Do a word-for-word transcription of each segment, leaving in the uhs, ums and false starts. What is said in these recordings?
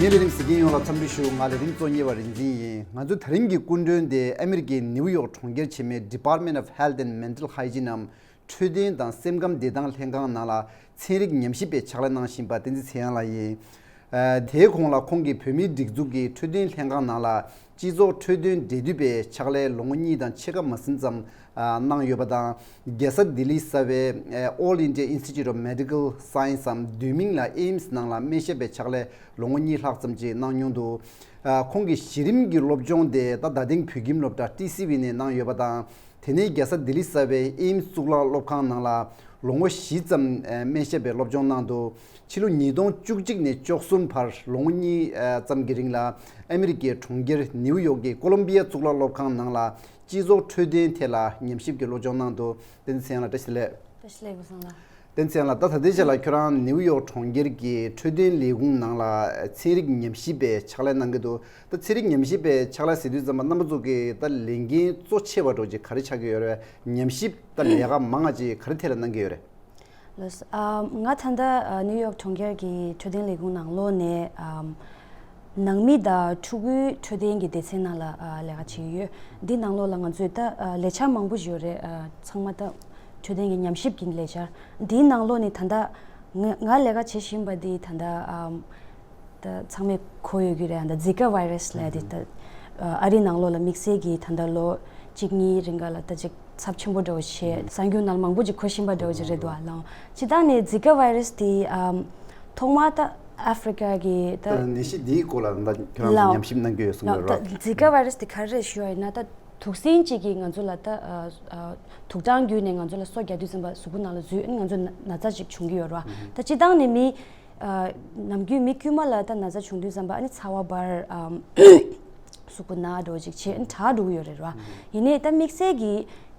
ལས་རིམ་གཟིགས་མཁན་ཡོངས་ལ་འཚམས་འདྲི་ཞུ། ང་ལས་རིམ་གཙོ་གཉེར་བ་རིག་འཛིན་ཡིན། ང་ཚོའི་ད་རིང་གི་སྐུ་མགྲོན་དེ་ཨ་མི་རི་ཀའི་ནིའུ་ཡོག་གྲོང་ཁྱེར་ཆེན་མོའི་Department of Health and Mental Hygiene ནམ་འཕྲོད་བསྟེན་དང་སེམས་ཁམས་བདེ་ཐང་ལྷན་ཁང་ནང་ལ་ཚན་རིག་ཉམས་ཞིབ་པའི་ཕྱག་ལས་གནང་བཞིན་པ་བསྟན་འཛིན་ཚེ་དབྱངས་ལགས་ཡིན། ཨ་དེའི་གོང་ལ་ཁོང་གིས་བོད་མིའི་སྒྲིག་འཛུགས་ཀྱི་འཕྲོད་བསྟེན་ལྷན་ཁང་ནང་ལ་སྤྱི་ཚོགས་འཕྲོད་བསྟེན་འབྲེལ་མཐུད་པའི་ཕྱག་ལས་ལོ་ངོ་གཉིས་དང་ཕྱེད་ཀ་མ་ཟིན་ཙམ་ཨ་གནང་ཡོད་པ་དང་། རྒྱལ་ས་ལྡི་ལི་གསར་པའི་ཨ་All India Institute of Medical Science འམ་བསྡུས་མིང་ལ་ཨེམ་སི་ནང་ལ་སྨན་ཞབས་པའི་ཕྱག་ལས་ལོ་ངོ་གཉིས་ལྷག་ཙམ་ཅིག་གནང་མྱོང་འདུག་ཨ་ཁོང་གི་གཞི་རིམ་གྱི་སློབ་སྦྱོང་དེ་ད་རྡ་སྟེང་བོད་ཁྱིམ་སློབ་གྲྭ་ཊི་སི་ཝི་ནས་གནང་ཡོད་པ་དང་། དེ་ནས་རྒྱལ་ས་ལྡི་ལི་གསར་པའི་ཨེམ་སི་གཙུག་ལག་སློབ་ཁང་ནང་ལ་ལོ་ངོ་བཞི་ཙམ་ཨ་སྨན་ཞབས་པའི་སློབ་སྦྱོང་གནང་འདུག་ཕྱི་ལོ་ཉིས་སྟོང་བཅུ་གཅིག་ནས་བཅུ་གསུམ་བར་ལོ་ངོ་གཉིས་ཨ་ཙམ་གྱི་རིང་ལ་ཨ་མི་རི་ཀའི་གྲོང་ཁྱེར་ནིའུ་ཡོག་གི་ཀོ་ལོམ་བི་ཡ་གཙུག་ལག་སློབ་ཁང་ནང་ལ་སྤྱི་ཚོགས་འཕྲོད་བསྟེན་ཐད་ལ་ཉམས་ཞིབ་ཀྱི་སློབ་སྦྱོང་གནང་འདུག་བསྟན་འཛིན་ཚེ་དབྱངས་ལགས་བཀྲ་ཤིས་བདེ་ལེགས། བཀྲ་ཤིས་བདེ་ལེགས། སྐུ་གཟུགས་ལ། བསྟན་འཛིན་ཚེ་དབྱངས་ལགས། ད་ད་ལྟའི་ཆ་ལ་ཁྱོད་རང་ནིའུ་ཡོག་གྲོང་ཁྱེར་གྱི་འཕྲོད་བསྟེན་ལས་ཁུངས་ནང་ལ་ཚན་རིག་ཉམས་ཞིབ་པའི་ཕྱག་ལས་གནང་གི་འདུག་ད་ཚན་རིག་ཉམས་ཞིབ་པའི་ཕྱག་ལས་ཟེར་དུས་ཙམ་པ་རྣམ་པ་ཚོ་གི་ད་ལས་འགན་གཙོ་ཆེ་བ་འདྲ་ཅིག་ག་རེ་ཆགས་ཀྱི་ཡོད་རེད། ཉམས་ཞིབ་ད་ལས་ཀ་མང་ང་ཅིག་ག་རེ་ཐད་ལ་གནང་གི་ཡོད་རེད། ལགས་སོ། ཨ་ང་ད་ལྟ་ཨ་ནིའུ་ཡོག་གྲོང་ཁྱེར་གྱི་འཕྲོད་བསྟེན་ལས་ཁུངས་ནང་ལོགས་ནས་ཨམ་ནང་མི་དང་ཕྲུ་གུའི་འཕྲོད་བསྟེན་གྱི་སྡེ་ཚན་ནང་ལ་ཨ་ལས་ཀ་བྱེད་ཀྱི་ཡོད། འདི་ནང་ལོགས་ལ་ང་ཚོས་ད་ཨ་ལས་འཆར་མང་པོ་ཞིག་ཡོད་རེད། ཨ་ཚང་མ་ད་འཕྲོད་བསྟེན་གྱི་ཉམས་ཞིབ་ཀྱི་ལས་འཆར། འདིའི་ནང་ལོགས་ནས་ད་ལྟ་ང་ང་ལས་ཀ་བྱེད་བཞིན་པ་འདི་ད་ལྟ་ཨམ་ད་ཚང་མས་གོ་ཡོད་ཀྱི་རེད། ད་ཛི་ཀ་བྷའི་རས་ལབ་ཡ་དེ་ད་ཨ་རི་ནང་ལོགས་ལ་དམིགས་བསལ་གྱི་ད་ལྟ་ལོ་གཅིག་གཉིས་རིང་ག་ལ་ད་ཅིག་ཚབས་ཆེན་པོ་འདྲ་བོ་བྱས། གསར་འགྱུར་ནང་ལ་མང་པོ་ཅིག་གོ་བཞིན་པ་འདྲ་བོ་ཅིག་རེད་འདུག་ཨ་ལགས། སྤྱིར་བཏང་ནས་ཛི་ཀ་བྷའི་རས་དེ་ཨམ་ཐོག་མར་ད་ཨ་ཧྥི་རི་ཀ་གི་ད་ད་ནད་གཞི་འདིའི་སྐོར་ལ་ད་ཁྱོད་རང་ཚོ་ལགས། ཉམས་ཞིབ་གནང་གི་ཡོད་གསུངས་ཡོད་ལགས། རོགས། ད་ཛི་ཀ་བྷའི་རས་དེ་ག་རེ་རེད་ཞུ་བ་ཡིན་ན། ད་དུག་སྲིན་གཅིག་གིས་ང་ཚོ་ལ་ད་ཨ་ཨ་དུག་སྦྲང་བརྒྱུད་ནས་ང་ཚོ་ལ་སོ་བརྒྱབ་དུས་ཙམ་པ་གཟུགས་པོ་ནང་ལ་འཛུལ། ཨ་ནི་ང་ཚོ་ན་ན་ཚ་ཅིག་བྱུང་གི་ཡོད་རེད་བ། ད་སྤྱིར་བཏང་ནས་མི་ཨ་ནམ་རྒྱུན་མི་དཀྱུས་མ་ལ་ད་ན་ཚ་བྱུང་དུས་ཙམ་པ་ཨ་ནི་ཚ་བ་འབར། ཨམ་གཟུགས་པོ་ན་འདྲ་བོ་ཅིག་བྱས། ཨ་ནི་དྲག་འགྲོ་གི་ཡོད་རེད་བ། ཡིན་ནའི་ད་དམིགས་བསལ་གྱི་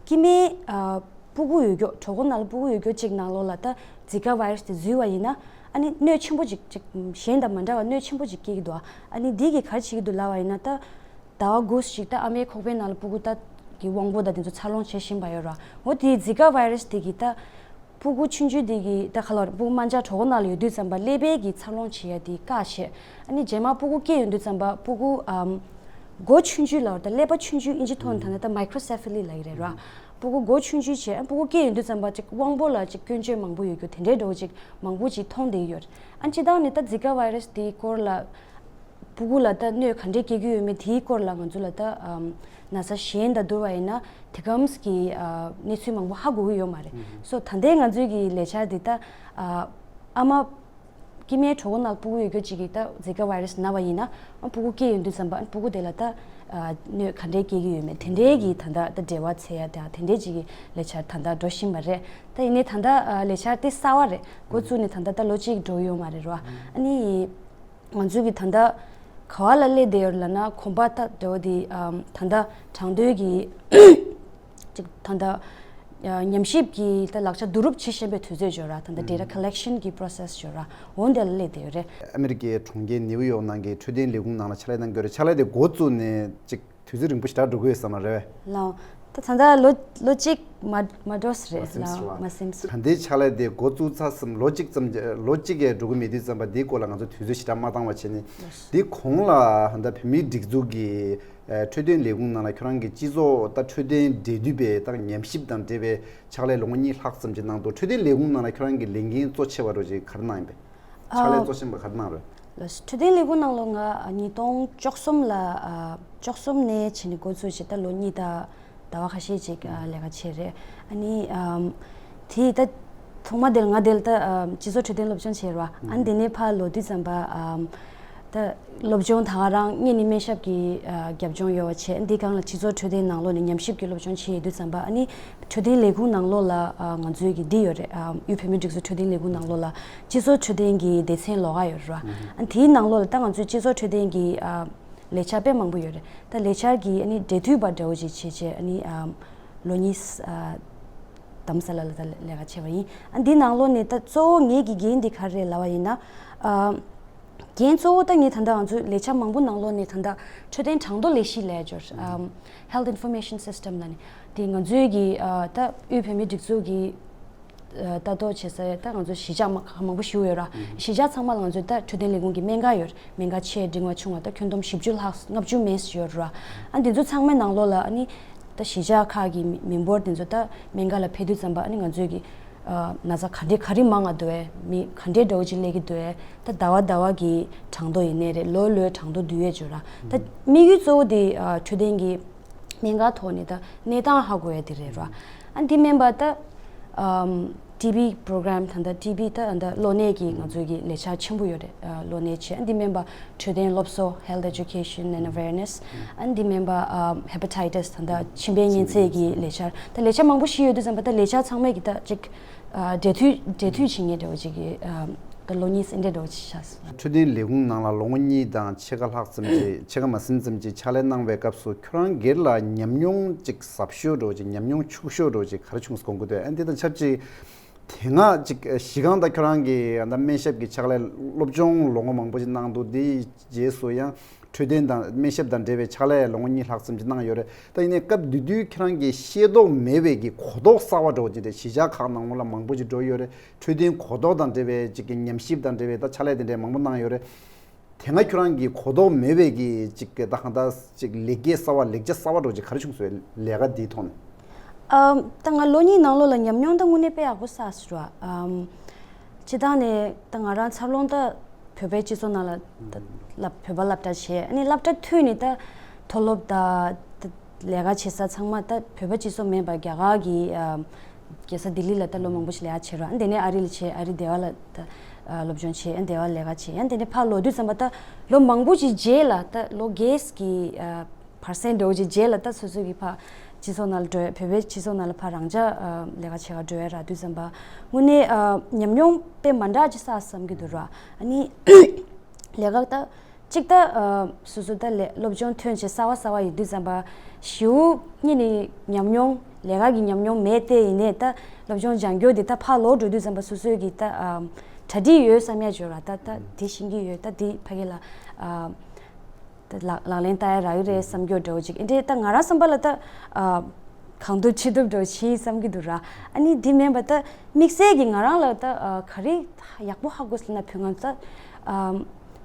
སྐྱེ་དམན་ཨ་ཕྲུ་གུ་ཡོད་རྒྱུ། གྲོད་ཁོག་ནང་ལ་ཕྲུ་གུ་ཡོད་རྒྱུ་ཅིག་ནང་ལོགས་ལ་ད་ཛི་ཀ་བྷའི་རས་དེ་འཛུལ་བ་ཡིན་ན་ཨ་ནི་གནོད་ཆེན་པོ་ཅིག་ཅིག་གཞན་དང་མ་འདྲ་བ་གནོད་ཆེན་པོ་ཅིག་སྐྱེལ་གྱི་འདུག་ཨ་ནི་འདི་གིས་ག་རེ་བྱེད་ཀྱི་འདུག་ལབ་པ་ཡིན་ན། ད་ཟླ་བ་དགུ་ཞིག་ད་ཨ་མའི་ཁོག་པའི་ནང་ལ་ཕྲུ་གུ་ད་གི་དབང་པོ་ད་དེ་ཚོ་འཚར་ལོངས་བྱེད་བཞིན་པ་ཡོད་རེད་བ། འོ་དེ་ཛི་ཀ་བྷའི་རས་དེ་གིས་ད་ཕྲུ་གུ་ཆུང་ཆུང་དེ་གི་ད་ག་ལབ་རེད། ཕྲུ་གུ་དམར་འབྱར་གྲོད་ཁོག་ནང་ལ་ཡོད་དུས་ཙམ་པ་ཀླད་པའི་གི་འཚར་ལོངས་བྱེད་ཡ་དེ་བཀག་བྱས། ཨ་ནི་རྗེས་མ་ཕྲུ་གུ་སྐྱེས་ཡོང་དུས་ཙམ་པ་ཕྲུ་གུ་ཨམ་མགོ་ཆུང་ཆུང་ལབ་རེད། ད་ཀླད་པ་ཆུང་ཆུང་། ཨིན་ཇི་ཐོག་ནས་ད་ལྟ་ད་མའི་ཀྲོ་སེ་ཕེ་ལི་ལབ་ཀྱི་རེད་ར། ཕྲུ་གུ་མགོ་ཆུང་ཆུང་བྱས། ཨ་ཕྲུ་གུ་སྐྱེས་ཡོང་དུས་ཙམ་པ་ཅིག་དབང་པོ་ལ་ཅིག་སྐྱོན་བརྗོད་མང་པོ་ཡོད་རྒྱུ་དེ་འདྲའི་འདྲ་བོ་ཅིག་མང་པོ་ཅིག་མཐོང་བསྡད་ཡོད། ཨ་སྤྱིར་བཏང་ནས་ད་ཛི་ཀ་བྷའི་རས་དེའི་སྐོར་ལ་ཕྲུ་གུ་ལ་ད་གནོད་ག་འདྲས་སྐྱེལ་གྱི་ཡོད་མེད་དེའི་སྐོར་ལ་ང་ཚོ་ལ་ད་ཨམ་ན་ཚ་གཞན་དང་བསྡུར་བ་ཡིན་ན་དེ་གམ་གྱི་ཨ་གནས་ཚུལ་མང་པོ་ཧ་གོ་གི་ཡོད་མ་རེད། སོ་ད་ལྟའི་ང་ཚོའི་གི་ལས་འཆར་འདི་ད་ཨ་ཨ་མ་སྐྱེ་དམན་གྲོད་ཁོག་ནང་ཕྲུ་གུ་ཡོད་རྒྱུ་ཅིག་གིས་ད་ཛི་ཀ་བྷའི་རས་ན་བ་ཡིན་ན། ཨ་ཕྲུ་གུ་སྐྱེས་ཡོང་དུས་ཙམ་པ་ཨ་ཕྲུ་གུ་དེ་ལ་ད་ཨ་གནོད་ག་འདྲས་སྐྱེལ་གྱི་ཡོད་མེད་དེ་འདྲའི་གི་ད་ལྟ་ད་འབྲེལ་བ་འཚོལ་ཡ་ད་དེ་འདྲའི་ཅིག་གི་ལས་འཆར་ད་ལྟ་འགྲོ་བཞིན་པ་རེད། ད་ཡིན་ནའི་ད་ལྟ་ཨ་ལས་འཆར་དེ་གསར་བ་རེད། འགོ་བཙུགས་ནས་ད་ལྟ་ད་ལོ་གཅིག་འགྲོ་ཡོད་མ་རེད་ར། ཨ་ནི་ང་ཚོའི་གི་ད་ལྟ་ག་བ་ལ་སླེབས་བསྡད་ཡོད་ལབ་ན། གོམ་པ་ད་འདྲ་བོ་དེ་ཨམ་ད་ལྟ་དྲང་དོན་གྱི་ཅིག་ད་ལྟ་ཨ་ཉམས་ཞིབ་ཀྱི་ད་ལག་ཆ་བསྡུ་རུབ་བྱེད་བཞིན་པའི་དུས་ཚོད་ཅིག་ཡོད་ར། ད་ལྟ་data collection གྱི་process ཅིག་ཡོད་ར། འོ་འདི་ལ་སླེབས་བསྡད་ཡོད་རེད། ཨ་མི་རི་ཀའི་གྲོང་ཁྱེར་ནིའུ་ཡོག་ནང་གི་འཕྲོད་བསྟེན་ལས་ཁུངས་ནང་ལ་ཕྱག་ལས་གནང་གི་ཡོད་རེད། ཕྱག་ལས་དེ་འགོ་བཙུགས་ནས་ཅིག་དུས་ཚོད་རིང་པོ་ཞེ་དྲག་འགྲོ་གི་ཡོད་ས་མ་རེད་པས། ལགས། ད་ད་ལྟ་ལོ་ལོ་གཅིག་མ་མ་འགྲོ་ས་རེད། མ་ཟིན་ས་ལགས། རེད་པ། མ་ཟིན་ས། ད་ལྟའི་ཕྱག་ལས་དེ་འགོ་བཙུགས་ཚར་སོང་། ལོ་གཅིག་ཙམ་ལོ་གཅིག་གས་འགྲོ་གི་མེད་དུས་ཙམ་པ་འདིའི་སྐོར་ལ་ང་ཚོ་དུས་ཚོད་ཞེ་དྲག་མ་བཏང་བ་བྱས་ནས། འདི་གོང་ལ་ད་བོད་མིའི་སྒྲིག་འཛུགས་ཀྱི་ཨ་འཕྲོད་བསྟེན་ལས་ཁུངས་ནང་ལ་ཁྱོད་རང་གི་སྤྱི་ཚོགས་ད་འཕྲོད་བསྟེན་འབྲེལ་མཐུད་པའི་ད་ཉམས་ཞིབ་དང་འབྲེལ་བའི་ཕྱག་ལས་ལོ་ངོ་གཉིས་ལྷག་ཙམ་ཅིག་གནང་འདུག་འཕྲོད་བསྟེན་ལས་ཁུངས་ནང་ལ་ཁྱོད་རང་གི་ལས་འགན་གཙོ་ཆེ་བ་འདྲ་ཅིག་ག་རེ་གནང་ཡིན་པས། ཕྱག་ལས་གཙོ་ཆེན་པོ་ག་རེ་གནང་རེད། ལགས་སོ། འཕྲོད་བསྟེན་ལས་ཁུངས་ནང་ལོགས་ང་ཉིས་སྟོང་བཅུ་གསུམ་ལ་ཨ་བཅུ་གསུམ་ནས་བྱས་ནས་འགོ་བཙུགས་བྱས་ད་ལོ་གཉིས་དང་ཟླ་བ་ཁ་ཤས་ཅིག་ཨ་ལས་ཀ་བྱས་རེད། ཨ་ནི་ཨམ་དེ་ད་ཐོག་མ་དེ་ལ་ང་དེ་ལ་ད་ཨམ་སྤྱི་ཚོགས་འཕྲོད་བསྟེན་སློབ་སྦྱོང་བྱས་རེད་པ། ཨ་ནི་དེ་ནས་ཕར་ལོག་དུས་ཙམ་པ་ཨམ་ད་སློབ་སྦྱོང་ད་ག་རང་སྔོན་ནས་སྨན་ཞབས་ཀྱི་ཨ་རྒྱབ་ལྗོངས་ཡོད་པ་བྱས། འདི་སྒང་ལ་སྤྱི་ཚོགས་འཕྲོད་བསྟེན་ནང་ལོགས་ནས་ཉམས་ཞིབ་ཀྱི་སློབ་སྦྱོང་བྱས་ཡོད་དུས་ཙམ་པ། ཨ་ནི་འཕྲོད་བསྟེན་ལས་ཁུངས་ནང་ལོགས་ལ་ཨ་ང་ཚོའི་གི་འདི་ཡོད་རེད། ཨ་དབུས་བོད་མིའི་སྒྲིག་འཛུགས་འཕྲོད་བསྟེན་ལས་ཁུངས་ནང་ལོགས་ལ་སྤྱི་ཚོགས་འཕྲོད་བསྟེན་གྱི་སྡེ་ཚན་ལོགས་ཀ་ཡོད་རེད་པ། ཨ་ནི་དེའི་ནང་ལོགས་ལ་ད་ང་ཚོའི་སྤྱི་ཚོགས་འཕྲོད་བསྟེན་གྱི་ཨ་ལས་འཆར་དཔེ་མང་པོ་ཡོད་རེད། ད་ལས་འཆར་གྱི་ཨ་ནི་འབྲེལ་མཐུད་པ་འདྲ་བོ་ཅིག་བྱས་བྱས། ཨ་ནི་ཨ་ལོ་གཉིས་ཨ་དམ་ས་ལ་ལ་ད་ལས་ཀ་བྱས་པ་ཡིན། ཨ་འདི་ནང་ལོགས་ནས་ད་གཙོ་བོ་ངེད་ཀྱི་འགན་འདི་ག་རེ་རེད་ལབ་པ་ཡིན་ན། ཨ་འགན་གཙོ་བོ་ད་ངས་ད་ལྟ་ང་ཚོའི་ལས་འཆར་མང་པོ་ནང་ལོགས་ནས་ད་ལྟ་འཕྲོད་བསྟེན་གྲངས་ཐོ་ལས་གཞི་ལབ་ཡ་ཅིག་ཡོད་རེད། ཨམ་Health Information System ལབ་ནས། དེ་ང་ཚོའི་གི་ཨ་ད་དབུས་བོད་མིའི་སྒྲིག་འཛུགས་ཀྱི་ ལྟ་རྟོག་བྱེད་ས་ད་ང་ཚོ་གཞིས་ཆགས་མང་མང་པོ་ཞིག་ཡོད་ར། གཞིས་ཆགས་ཚང་མ་ལ་ང་ཚོ་ད་འཕྲོད་བསྟེན་ལས་ཁུངས་ཀྱི་སྨན་ཁང་ཡོད་ར། སྨན་ཁང་ཆེ་འབྲིང་བ་ཆུང་བ་ད་ཁྱོན་བསྡོམས་བཞི་བཅུ་ལྷག་ལྔ་བཅུ་མན་ཞིག་ཡོད་ར། ཨ་འདི་ཚོ་ཚང་མའི་ནང་ལོགས་ལ་ཨ་ནི་ད་གཞིས་ཆགས་ཁག་གི་མི་མི་འབོར་དེ་ཚོ་ད་སྨན་ཁང་ལ་ཕེབས་དུས་ཙམ་པ་ཨ་ནི་ང་ཚོས་ཀྱི་ན་ཚ་ག་འདྲས་ག་རེ་མང་ང་འདུག་ཨེ། མི་ག་འདྲས་འདྲ་བོ་ཅིག་སླེབས་ཀྱི་འདུག་ཨེ། ད་ཟླ་བ་ཟླ་བ་གི་གྲངས་ཐོ་ཡིན་ནའི་རེད། ལོ་ལོའི་གྲངས་ཐོ་བསྡུ་ཡས་བྱོས་ར། ད་དམིགས་ཡུལ་གཙོ་བོ་དེ་འཕྲོད་བསྟེན་གྱི་སྨན་ཁང་ཐོག་ནས་ད་གནས་སྟངས་ཧ་གོ་ཡ་དེ་རེད་ར། ཨ་འདི་མིན་པ་ད་ཨམ་ཊི་བི་པོ་རོ་གྷ་རམ་ད་ད་ཊི་བི་ད་ད་གློ་ནད་ཀྱི་ང་ཚོའི་གི་ལས་འཆར་ཆེན་པོ་ཡོད་རེད། ཨ་གློ་ནད་ཆེ། ཨ་འདི་མིན་པ་འཕྲོད་བསྟེན་སློབ་གསོ། Health Education and Awareness། ཨ་འདི་མིན་པ་ཨམ་ཧེ་པ་ཊའི་ཊི་སི་ད་ད་མཆིན་པའི་གཉན་ཚད་ཀྱི་ལས་འཆར་ད་ལས་འཆར་མང་པོ་ཞིག་ཡོད་དུས་ཙམ་པ་ད་ལས་འཆར་ཚང་མས་གི་ད་ཅིག་ཨ་འབྲེལ་མཐུད་འབྲེལ་མཐུད་བྱེད་མཁན་འདྲ་བོ་ཅིག་གི་ཨམ་ད་ལོ་གཉིས་ཙམ་འདྲ་འདྲ་བོ་ཅིག་ཆགས་སོང་། འཕྲོད་བསྟེན་ལས་ཁུངས་ནང་ལ་ལོ་ངོ་གཉིས་དང་ཕྱེད་ཀ་ལྷག་ཙམ་གྱི་ཕྱེད་ཀ་མ་ཟིན་ཙམ་གྱི་ཕྱག་ལས་གནང་བའི་སྐབས་སུ་ཁྱོད་རང་སྒེར་ལ་ཉམས་མྱོང་ཅིག་ཟབ་ཤོས་འདྲ་བོ་ཅིག་ཉམས་མྱོང་ཕྱུག་ཤོས་འདྲ་བོ་ཅིག་ག་རེ་བྱུང་སོང་དགོངས་ཀྱི་འདུག་ཨ་འདི་དང་ཆབས་ཅིག་དེ་སྔ་ཅིག་གཞི་རྐང་ད་ཁྱོད་རང་གི་ཨ་ད་སྨན་ཞབས་ཀྱི་ཕྱག་ལས་སློབ་སྦྱོང་ལོ་ངོ་མང་པོ་ཅིག་གནང་འདུག་དེའི་རྗེས་སུ་ཡང་འཕྲོད་བསྟེན་དང་སྨན་ཞབས་དང་འབྲེལ་བའི་ཕྱག་ལས་ལོ་ངོ་གཉིས་ལྷག་ཙམ་ཅིག་གནང་ཡོད་རེད། ད་ཡིན་ནའི་སྐབས་དེ་དུས་ཁྱེད་རང་གིས་ཤེས་རྟོགས་མེད་པའི་གི་གོ་རྟོགས་གསར་བ་འདྲ་བོ་ཅིག་རེད། གཞིས་ཆགས་ཁག་ནང་ལོགས་ལ་མང་པོ་ཅིག་འགྲོ་ཡོད་རེད། འཕྲོད་བསྟེན་གོ་རྟོགས་དང་འབྲེལ་བའི་ཅིག་གི་ཉམས་ཞིབ་དང་འབྲེལ་བའི་ད་ཕྱག་ལས་དེ་འདྲའི་མང་པོ་གནང་ཡོད་རེད། དེ་སྔ་ཁྱོད་རང་གིས་གོ་རྟོགས་མེད་པའི་གི་ཅིག་གི་ད་གང་ལྟར་ཅིག་ལེགས་སྐྱེས་གསར་བ་ལེགས་ཆ་གསར་བ་འདྲ་བོ་ཅིག་ག་རེ་བྱུང་སོང་ལས་ཀ་འདིའི་ཐོག་ནས། ཨམ་ད་ང་ལོ་གཉིས་ནང་ལོགས་ལ་ཉམས་མྱོང་ད་དངོས་གནས་དཔེ་ཡག་པོ་བསགས་སོང་ར། ཨམ་སྤྱིར་བཏང་ནས་ད་ང་རང་འཚར་ལོངས་ད་བོད་པའི་སྤྱི་ཚོགས་ནང་ལ་ད་སློབ་བོད་པ་སློབ་གྲྭ་བྱས། ཨ་ནི་སློབ་གྲྭ་མཐུད་ནས་ད་མཐོ་སློབ་ད་ད་ལས་ཀ་བྱེད་ས་ཚང་མ་ད་བོད་པ་སྤྱི་ཚོགས་མིན་པ་རྒྱ་གར་གྱི་ཨམ་རྒྱལ་ས་ལྡི་ལི་ལ་ད་ལོ་མང་པོ་ཞིག་ལས་ཀ་བྱས་ར། ཨ་དེ་ནས་ཨ་རི་ལ་བྱས། ཨ་རི་སྡེ་བ་ལ་ད་ཨ་སློབ་སྦྱོང་བྱས། ཨ་སྡེ་བ་ལས་ཀ་བྱས། ཨ་དེ་ནས་ཕར་ལོག་དུས་ཙམ་པ་ད་ལོ་མང་པོ་ཞིག་རྗེས་ལ་ད་ལོ་བརྒྱད་ཀྱི་ཨ་བར་སེང་འདྲ་བོ་ཅིག་རྗེས་ལ་ད་སོ་སོ་གི་ཕར་སྤྱི་ཚོགས་ནང་ལ་འགྲོ་ཡ། བོད་པའི་སྤྱི་ཚོགས་ནང་ལ་ཕར་རང་འཇགས་ཨ་ལས་ཀ་བྱེད་ག་འགྲོ་ཡ་རག་དུས་ཙམ་པ་དངོས་གནས་ཨ་ཉམས་མྱོང་དཔེ་མ་འདྲ་ཅིག་བསགས་བསམ་གྱི་འདུག་ར། ཨ་ནི་ལས་ཀ་ད་གཅིག་ད་ཨ་སོ་སོ་ད་ལས་སློབ་སྦྱོང་ཐོན་བྱས་གསར་བ་གསར་བ་ཡིན་དུས་ཙམ་པ་ཞེ་པོ་གཉིས་ནས་ཉམས་མྱོང་ལས་ཀ་གི་ཉམས་མྱོང་མེད་དེ། ཡིན་ནའི་ད་སློབ་སྦྱོང་སྦྱང་རྒྱུ་དེ་ད་ཕར་ལོག་འགྲོ་དུས་ཙམ་པ་སོ་སོའི་གི་ད་ཨ་གྲ་སྒྲིག་ཡོད་བསམ་ཡ་བྱོས་ར། ད་ད་དེ་ཤེས་ཀྱི་ཡོད། ད་དེ་ཕ་གི་ལ་ཨ་ད་ལག་ལག་ལེན་བསྟར་ཡ་རག་གི་རེད་བསམ་རྒྱུ་འདྲ་བོ་ཅིག་ཨེ་འདྲས་ད་ང་རང་བསམ་པ་ལ་ད་ཨ་གང་ཐུབ་ཅི་ཐུབ་འདྲ་བོ་བྱེད་བསམ་གྱི་འདུག་ར། ཨ་ནི་འདི་མིན་པ་ད་དམིགས་བསལ་གྱི་ང་རང་ལ་ད་ཨ་ག་རེ་ཡག་པོ་ཧ་གོ་སོང་ན་བོད་ང་ད་ཨ་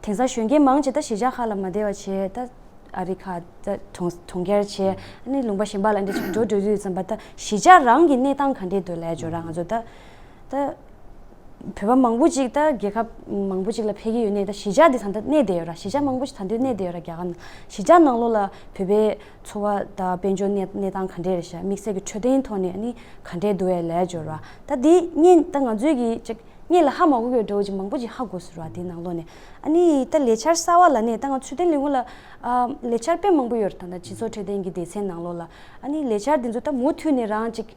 དེང་སང་གཞོན་སྐྱེས་མང་ཆེ་ད་གཞིས་ཆགས་ཁག་ལ་མ་བསྡད་པ་བྱས། ད་ཨ་རི་ཁ་ད་གྲོང་གྲོང་ཁྱེར་བྱས། ཨ་ནི་ལུང་པ་གཞན་པ་ལ་འདི་ཅིག་འགྲོ་འགྲོ་དུས་ཙམ་པ་ད་གཞིས་ཆགས་རང་གི་གནས་སྟངས་ག་འདྲས་འདུག་ལབ་ཡ་བྱོས་ར། ང་ཚོ་ད་ད་བོད་པ་མང་པོ་ཅིག་ད་རྒྱལ་ཁབ་མང་པོ་ཅིག་ལ་ཕེབས་ཀྱི་ཡོད་ནའི་ད་གཞིས་ཆགས་འདི་ད་ལྟ་གནས་བསྡད་ཡོད་ར། གཞིས་ཆགས་མང་པོ་ཞིག་ད་ལྟ་གནས་བསྡད་ཡོད་ར། རྒྱ་གར་ནང་གཞིས་ཆགས་ནང་ལོགས་ལ་བོད་པའི་འཚོ་བ་དང་དཔལ་འབྱོར་གནས་གནས་སྟངས་ག་འདྲས་རེད་ཤག་དམིགས་བསལ་གྱི་འཕྲོད་བསྟེན་ཐོག་ནས་ཨ་ནི་ག་འདྲས་འདུག་ཨེ་ལབ་ཡ་བྱོས་ར། ད་འདི་གཉིས་ད་ང་ཚོའི་གི་ཅིག་གཉིས་ལ་ཧ་མ་གོ་གི་འདྲ་བོ་ཅིག་མང་པོ་ཅིག་ཧ་གོ་སོང་ར། དེའི་ནང་ལོགས་ནས་ཨ་ནི་ད་ལས་འཆར་གསར་བ་ལབ་ནས་ད་ང་འཕྲོད་བསྟེན་ལས་ཁུངས་ལ་ཨ་ལས་འཆར་དཔེ་མང་པོ་ཡོད་རེད། ད་ད་སྤྱི་ཚོགས་འཕྲོད་བསྟེན་གྱི་སྡེ་ཚན་ནང་ལོགས་ལ་ཨ་ནི་ལས་འཆར་འདི་ཚོ་ད་མུ་མཐུད་ནས་རང་ཅིག་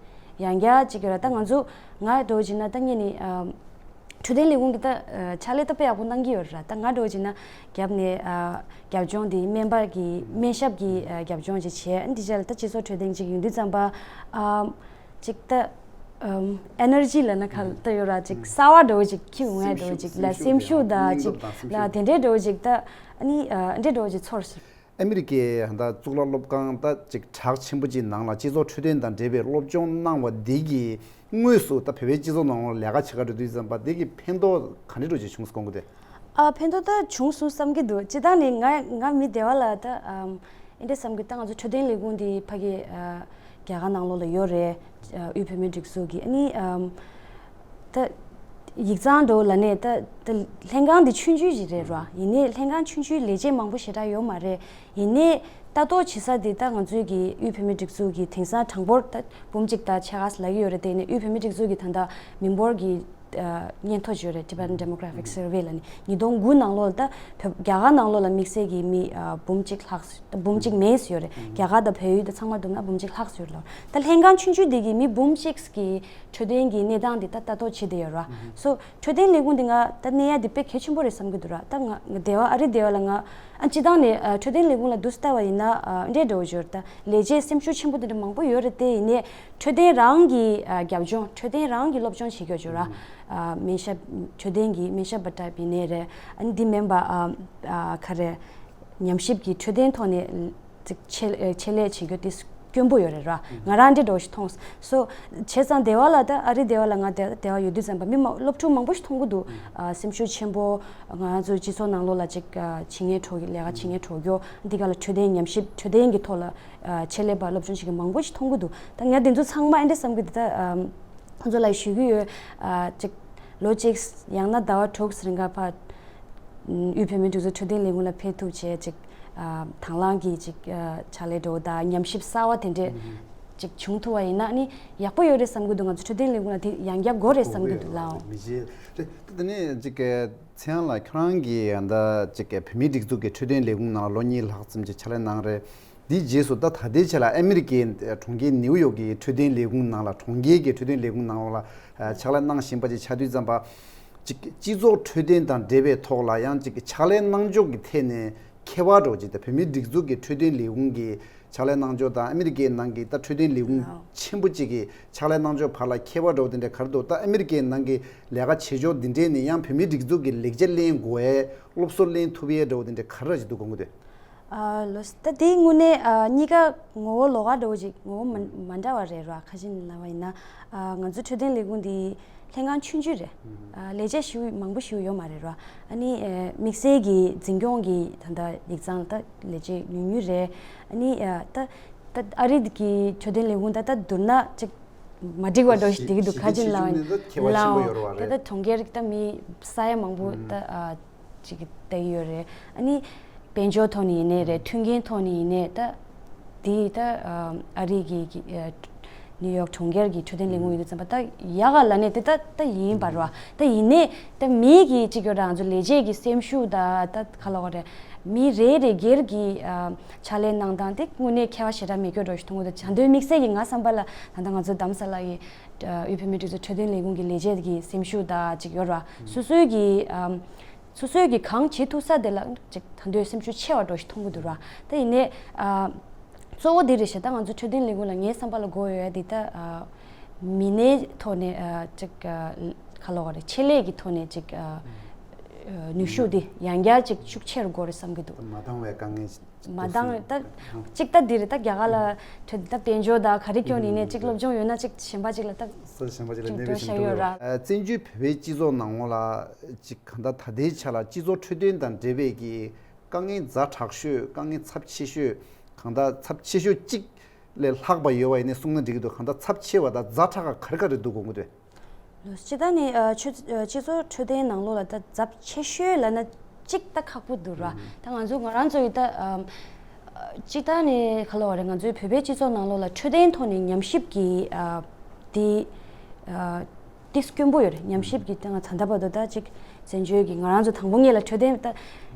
ཡང་བསྐྱར་ཅིག་ཡོད་ར། ད་ང་ཚོ་ང་འདྲ་བོ་ཅིག་ན་ད་ངས་ནི་ཨ་འཕྲོད་བསྟེན་ལས་ཁུངས་ཀྱི་ད་ཨ་ཕྱག་ལས་ད་དཔེ་ཡག་པོ་གནང་གི་ཡོད་ར། ད་ང་འདྲ་བོ་ཅིག་ན་རྒྱབ་ནས་ཨ་རྒྱབ་ལྗོངས་འདི་སྨན་པ་གི་སྨན་ཞབས་ཀྱི་ཨ་རྒྱབ་ལྗོངས་ཅིག་བྱས། ཨ་འདི་ཅག་ལ་ད་སྤྱི་ཚོགས་འཕྲོད་བསྟེན་ཅིག་ཡོང་དུས་ཙམ་པ་ཨ་ཅིག་ད་ཨམ་ཨེ་ནར་ཇི་ལབ་ན་ག་ལ་ད་ཡོད་ར། ཅིག་གསར་བ་འདྲ་བོ་ཅིག་འཁྱེར་ཡོང་ཡ་འདྲ་བོ་ཅིག་ལ་སེམས་ཤུགས་དང་ཅིག་ལ་དེ་འདྲའི་འདྲ་བོ་ཅིག་ད་ཨ་ནི་ཨ་འདྲའི་འདྲ་བོ་ཅིག་ཚོར་སོང་། ཨ་མི་རི་ཀའི་ད་གཙུག་ལག་སློབ་ཁང་ད་ཅིག་གྲགས་ཆེན་པོ་ཅིག་ནང་ལ་སྤྱི་ཚོགས་འཕྲོད་བསྟེན་དང་འབྲེལ་བའི་སློབ་སྦྱོང་གནང་བ་འདི་གིས་དངོས་སུ་ད་བོད་པའི་སྤྱི་ཚོགས་ནང་ལ་ལས་ཀ་བྱེད་ག་འགྲོ་དུས་ཙམ་པ་འདི་གི་ཕན་ཐོགས་ག་འདྲ་འདྲ་ཅིག་བྱུང་སོང་དགོངས་ཀྱི་འདུག་ཨ་ཕན་ཐོགས་ད་བྱུང་སོང་བསམ་གྱི་འདུག་སྤྱིར་བཏང་ནས་ང་ང་མི་སྡེ་བ་ལ་ད་ཨམ་ཨེ་འདྲ་བསམ་གྱི། ད་ང་ཚོ་འཕྲོད་བསྟེན་ལས་ཁུངས་འདི་ཕ་གི་ཨ་རྒྱ་གར་ནང་ལོགས་ལ་ཡོད་རེད། ཨ་དབུས་བོད་མིའི་སྒྲིག་འཛུགས་ཀྱི་ཨ་ནི་ཨམ་ད་ཡིག་ཚང་འགྲོ་ལ་ནས་ད་ད་ལྷན་ཁང་འདི་ཆུང་ཆུང་ཞིག་རེད་ར། ཡིན་ནའི་ལྷན་ཁང་ཆུང་ཆུང་ལས་བྱེད་མང་པོ་ཞེ་དྲག་ཡོད་མ་རེད། ཡིན་ནའི་ལྟ་རྟོག་བྱེད་ས་འདི་ད་ང་ཚོའི་གི་དབུས་བོད་མིའི་སྒྲིག་འཛུགས་ཀྱི་དེང་སང་གྲངས་འབོར་ད་འབུམ་གཅིག་དང་ཕྱེད་ཀ་ལབ་ཀྱི་ཡོད་རེད་དེ། ཡིན་ནའི་དབུས་བོད་མིའི་སྒྲིག་འཛུགས་ཀྱི་ད་ལྟ་མི་འབོར་གྱི་ཨ་སྙན་ཐོ་ཅིག་ཡོད་རེད། Tibetan Demographic Survey ལབ་ནས་ཉིས་སྟོང་དགུ་ནང་ལོགས་ལ་ད་བོད་རྒྱ་གར་ནང་ལོགས་ལ་དམིགས་བསལ་གྱི་མི་ཨ་འབུམ་གཅིག་ལྷག་ད་འབུམ་གཅིག་མན་ཞིག་ཡོད་རེད། རྒྱ་གར་དང་བལ་ཡུལ་དང་ཚང་མ་བསྡོམས་ན་འབུམ་གཅིག་ལྷག་ཞིག་ཡོད་རེད། ད་ལྷན་ཁང་ཆུང་ཆུང་འདི་གི་མི་འབུམ་གཅིག་གི་འཕྲོད་བསྟེན་གྱི་གནས་སྟངས་འདི་ད་ལྟ་རྟོག་བྱེད་བསྡད་ཡོད་ར། སོ་འཕྲོད་བསྟེན་ལས་ཁུངས་འདི་ང་ད་གནས་ཡ་འདི་དཔེ་གལ་ཆེན་པོ་རེད་བསམ་གྱི་འདུག་ར། ད་ང་ང་སྡེ་བ་ཨ་རི་སྡེ་བ་ལ་ང་ཨ་སྤྱིར་བཏང་ནས་ཨ་འཕྲོད་བསྟེན་ལས་ཁུངས་ལ་འདུག་སེ་ལྟ་བ་ཡིན་ན་ཨ་འདྲས་འདྲ་བོ་ཅིག་ཡོད་རེད། ད་ལས་བྱེད་སེམས་ཤུགས་ཆེན་པོ་དེ་འདྲ་མང་པོ་ཡོད་རེད་དེ། ཡིན་ནའི་འཕྲོད་བསྟེན་རང་གི་ཨ་རྒྱབ་ལྗོངས་འཕྲོད་བསྟེན་རང་གི་སློབ་སྦྱོང་བྱེད་རྒྱུ་ཅིག་ཡོད་ར། ཨ་སྨན་ཞབས་འཕྲོད་བསྟེན་གྱི་སྨན་ཞབས་པ་འདྲ་ཡིན་ནའི་རེད། ཨ་ནི་འདི་མིན་པ་ཨ་ཨ་ག་རེ་ཉམས་ཞིབ་ཀྱི་འཕྲོད་བསྟེན་ཐོག་ནས་ཅིག་ཆེད་ཆེད་ལས་བྱེད་རྒྱུ་དེ་ དཀོན་པོ་ཡོད་རེད་ར། ང་རང་འདི་འདྲ་ཞིག་མཐོང་སོང་། བྱས་ཙང་སྡེ་བ་ལ་ད་ཨ་རི་སྡེ་བ་ལ་ང་སྡེ་བ་ཡོད་དུས་ཙམ་པ་མི་མང་སློབ་ཕྲུག་མང་པོ་ཞིག་མཐོང་གི་འདུག་ཨ་སེམས་ཤུགས་ཆེན་པོ། ང་ཚོའི་སྤྱི་ཚོགས་ནང་ལོགས་ལ་ཅིག་ཨ་བྱེད་ངན་གྲོགས་ཀྱི་ལས་ཀ་བྱེད་ངན་གྲོགས་ཀྱོ་འདི་ག་ལ་འཕྲོད་བསྟེན་ཉམས་ཞིབ་འཕྲོད་བསྟེན་གྱི་ཐོག་ལ་ཨ་ཆེད་ལས་པ་སློབ་སྦྱོང་བྱེད་མཁན་མང་པོ་ཞིག་མཐོང་གི་འདུག་ད་ང་འདི་ཚོ་ཚང་མ་ཨེ་འདྲ་བསམ་གི་འདུག་ད་ཨ་ཁོང་ཚོ་ལ་ཞུ་གི་ཡོད། ཨ་ཅིག་ལོ་གཅིག་ཡང་ན་ཟླ་བ་དྲུག་རིང་ག་ཕར་དབུས་བོད་མིའི་སྒྲིག་འཛུགས་འཕྲོད་བསྟེན་ལས་ཁུངས་ལ་ཕེབས་ཐུབ་བྱས་ཅིག་ཨ་དང་བླངས་ཀྱི་ཅིག་ཨ་ཕྱག་ལས་འགྲོ་དང་ཉམས་ཞིབ་གསར་བ་དེ་འདྲས་ཅིག་བྱུང་ཐུབ་པ་ཡིན་ན་ནི་ཡག་པོ་ཡོད་རེད་བསམ་གི་འདུག་ང་ཚོ་འཕྲོད་བསྟེན་ལས་ཁུངས་ལ་དེ་ཡང་བསྐྱར་དགོས་རེད་བསམ་གི་འདུག་ལགས། མི་བྱེད་རེད། དེ་ནས་ཅིག་ཚེ་དབང་ལགས་ཁྱོད་རང་གིས་ཡང་ད་ཅིག་བོད་མིའི་སྒྲིག་འཛུགས་ཀྱི་འཕྲོད་བསྟེན་ལས་ཁུངས་ནང་ལོ་གཉིས་ལྷག་ཙམ་ཅིག་ཕྱག་ལས་གནང་རེད། དེའི་རྗེས་སུ་ད་ད་ལྟའི་ཆ་ལ་ཨ་མི་རི་ཀའི་གྲོང་ཁྱེར་ནེའུ་ཡོག་གི་འཕྲོད་བསྟེན་ལས་ཁུངས་ནང་ལ་གྲོང་ཁྱེར་གྱི་འཕྲོད་བསྟེན་ལས་ཁུངས་ནང་ལ་ཕྱག་ལས་གནང་བཞིན་པ་ཅིག་ཆགས་དུས་ཙམ་པ། ཅིག་སྤྱི་ཚོགས་འཕྲོད་བསྟེན་དང་འབྲེལ་བའི་ཐོག་ལ་ཡང་ཅིག་ཕྱག་ལས་གནང་ཕྱོགས་ཀྱི་ཐད་ནས་ཁྱད་པར་འདྲ་བོ་ཅིག་དང་བོད་མིའི་སྒྲིག་འཛུགས་ཀྱི་འཕྲོད་བསྟེན་ལས་ཁུངས་ཀྱི་ཕྱག་ལས་གནང་ཕྱོགས་དང་ཨ་མི་རི་ཀའི་ནང་གི་ད་འཕྲོད་བསྟེན་ལས་ཁུངས་ཆེན་པོ་ཅིག་གི་ཕྱག་ལས་གནང་ཕྱོགས་བར་ལ་ཁྱད་པར་འདྲ་བོ་དེ་འདྲ་ག་རེ་འདུག་ད་ཨ་མི་རི་ཀའི་ནང་གི་ལས་ཀ་བྱེད་ཕྱོགས་འདི་འདྲས་ནི་ཡང་བོད་མིའི་སྒྲིག་འཛུགས་ཀྱི་ལེགས་ཆ་ལེན་དགོས་ཡས་སློབ་གསོ་ལེན་ཐུབ་ཡས་འདྲ་བོ་དེ་འདྲ་ག་རེ་ཅིག་འདུག་དགོངས་ཀྱི་འདུག་ཨ་ལོ། ད་དེའི་དངོས་གནས་ཨ་གཉིས་ཀ་ངོ་བོ་ལོགས་ཀ་འདྲ་བོ་ཅིག་ངོ་བོ་མ་མ་འདྲ་བ་རེད་ར། ཁ་ཅིག་ནས་ལབ་པ་ཡིན་ན་ཨ་ང་ཚོ་འཕྲོད་བསྟེན་ལས་ཁུངས་འདི་ལྷན་ཁང་ཆུང་ཆུང་རེད། ཨ་ལས་བྱེད་ཞེ་པོ་མང་པོ་ཞེ་པོ་ཡོད་མ་རེད་ར། ཨ་ནི་ཨ་དམིགས་བསལ་གྱི་འཛིན་སྐྱོང་གི་ད་ལྟ་ཡིག་ཚང་ད་ལས་བྱེད་ཉུང་ཉུང་རེད། ཨ་ནི་ཨ་ད་ད་ཨ་རི་གི་འཕྲོད་བསྟེན་ལས་ཁུངས་ད་ད་བསྡུར་ན་ཅིག་མ་འགྲིག་པ་འདྲ་ཞིག་འགྲིག་གི་འདུག་ཁ་ཅིག་ལ་ལའང་ད་ད་གྲོང་ཁྱེར་ད་མི་ས་ཡ་མང་པོ་ད་ཨ་ཅིག་བསྡད་ཡོད་རེད། ཨ་ནི་དཔལ་འབྱོར་ཐོག་ནས་ཡིན་ནའི་རེད། མཐུན་རྐྱེན་ཐོག་ནས་ཡིན་ནའི་ད་དེ་ད་ཨ་རི་གི་ནིའུ་ཡོག་གྲོང་ཁྱེར་གྱི་འཕྲོད་བསྟེན་ལས་ཁུངས་ཡིན་དུས་ཙམ་པ་ད་ཡག་ག་ལབ་ནས་དེ་ད་ད་ཡིན་པ་རེད་བ། ད་ཡིན་ནའི་ད་མི་གི་གཅིག་ཡོད་ར། ང་ཚོ་ལས་བྱེད་ཀྱི་སེམས་ཤུགས་ད་ད་ག་ལབ་དགོས་རེད། མི་རེ་རེ་སྒེར་གྱི་ཨ་ཕྱག་ལས་གནང་སྟངས་དེ་དངོས་གནས་ཁྱད་པར་ཞེ་དྲག་མེད་སྐྱོ་འདྲ་ཞིག་མཐོང་གི་འདུག་བྱ་དོན་དམིགས་བསལ་གྱི་ང་བསམ་པ་ལ་ད་ལྟ་ང་ཚོ་རྡ་རམ་ས་ལ་ཡི་ཨ་དབུས་བོད་མིའི་སྒྲིག་འཛུགས་འཕྲོད་བསྟེན་ལས་ཁུངས་ཀྱི་ལས་བྱེད་ཀྱི་སེམས་ཤུགས་ད་ཅིག་ཡོད་ར། སོ་སོའི་གི་ཨམ་སོ་སོའི་གི་གང་བྱེད་ཐུབ་ས་དེ་ལ་ཅིག་ད་དུང་སེམས་ཤུགས་ཆེ་བ་འདྲ་ཞིག་མཐོང་གི་འདུག་ར། ད་ཡིན་ནའི་ཨ་གཙོ་བོ་འདི་རེད་ཤག་ད་ང་ཚོ་འཕྲོད་བསྟེན་ལས་ཁུངས་ལ་ངའི་བསམ་པ་ལ་དགོས་ཡོད་ཡ་འདི་ད་ཨ་མི་སྣའི་ཐོག་ནས་ཨ་ཅིག་ཨ་ག་ལབ་དགོས་རེད། ཆེད་ལས་ཀྱི་ཐོག་ནས་ཅིག་ཨ་ཨ་ནུས་ཤུགས་འདི་ཡང་བསྐྱར་ཅིག་ཤུགས་ཆེ་རུ་དགོས་རེད་བསམ་གི་འདུག་མ་འདང་བའི་དཀའ་ངལ་མ་འདང་ད་གཅིག་ད་འདི་རེད། ད་རྒྱ་གར་ལ་ད་དཔལ་འབྱོར་ད་ག་རེ་སྐྱོན་ཡིན་ནའི་གཅིག་སློབ་སྦྱོང་ཡོད་ན་གཅིག་གཞན་པ་གཅིག་ལ་ད་ས་གཞན་པ་གཅིག་ལ་གནས་སྤོས་ཤ་ཡོད་ར། བཙན་བྱོལ་བོད་པའི་སྤྱི་ཚོགས་ནང་ལོགས་ལ་ཅིག་གང་ལྟར་ད་ལྟའི་ཆ་ལ་སྤྱི་ཚོགས་འཕྲོད་བསྟེན་དང་འབྲེལ་བའི་གི་དཀའ་ངལ་ཛ་དྲག་ཤོས་དཀའ་ངལ་ཚབས་ཆེ་ཤོས་གང་ལྟར་ཚབས་ཆེ་ཤོས་གཅིག་ལས་ལྷག་པ་ཡོད་པ་ཡིན་ནའི་གསུངས་ན་འགྲིག་གི་འདུག་གང་ལྟར་ཚབས་ཆེ་བ་དང་ཛ་དྲག་ག་ག་རེ་ག་རེ་འདུག་དགོངས་ཀྱི་འདུག་ལོ། སྤྱི་བཏང་ནས་ཨ་ཆོས་ཨ་སྤྱི་ཚོགས་འཕྲོད་བསྟེན་ནང་ལོགས་ལ་ད་ཚབས་ཆེ་ཤོས་ལབ་ན་གཅིག་ད་ཁག་པོ་འདུག་ར། ད་ང་ཚོ་ང་རང་ཚོ་ཡི་ད་ཨམ་ཨ་སྤྱི་བཏང་ནས་ག་ལབ་དགོས་རེད། ང་ཚོའི་བོད་པའི་སྤྱི་ཚོགས་ནང་ལོགས་ལ་འཕྲོད་བསྟེན་ཐོག་ནས་ཉམས་ཞིབ་ཀྱི་ཨ་དེ་ཨ་ཏིས་དཀོན་པོ་ཡོད་རེད། ཉམས་ཞིབ་ཀྱི་སྟེང་ལ་ད་ལྟ་བར་དུ་ད་ཅིག་བཙན་བྱོལ་གྱི་ང་རང་ཚོ་དང་པོ་ངེད་ལ་འཕྲོད་བསྟེན་ད་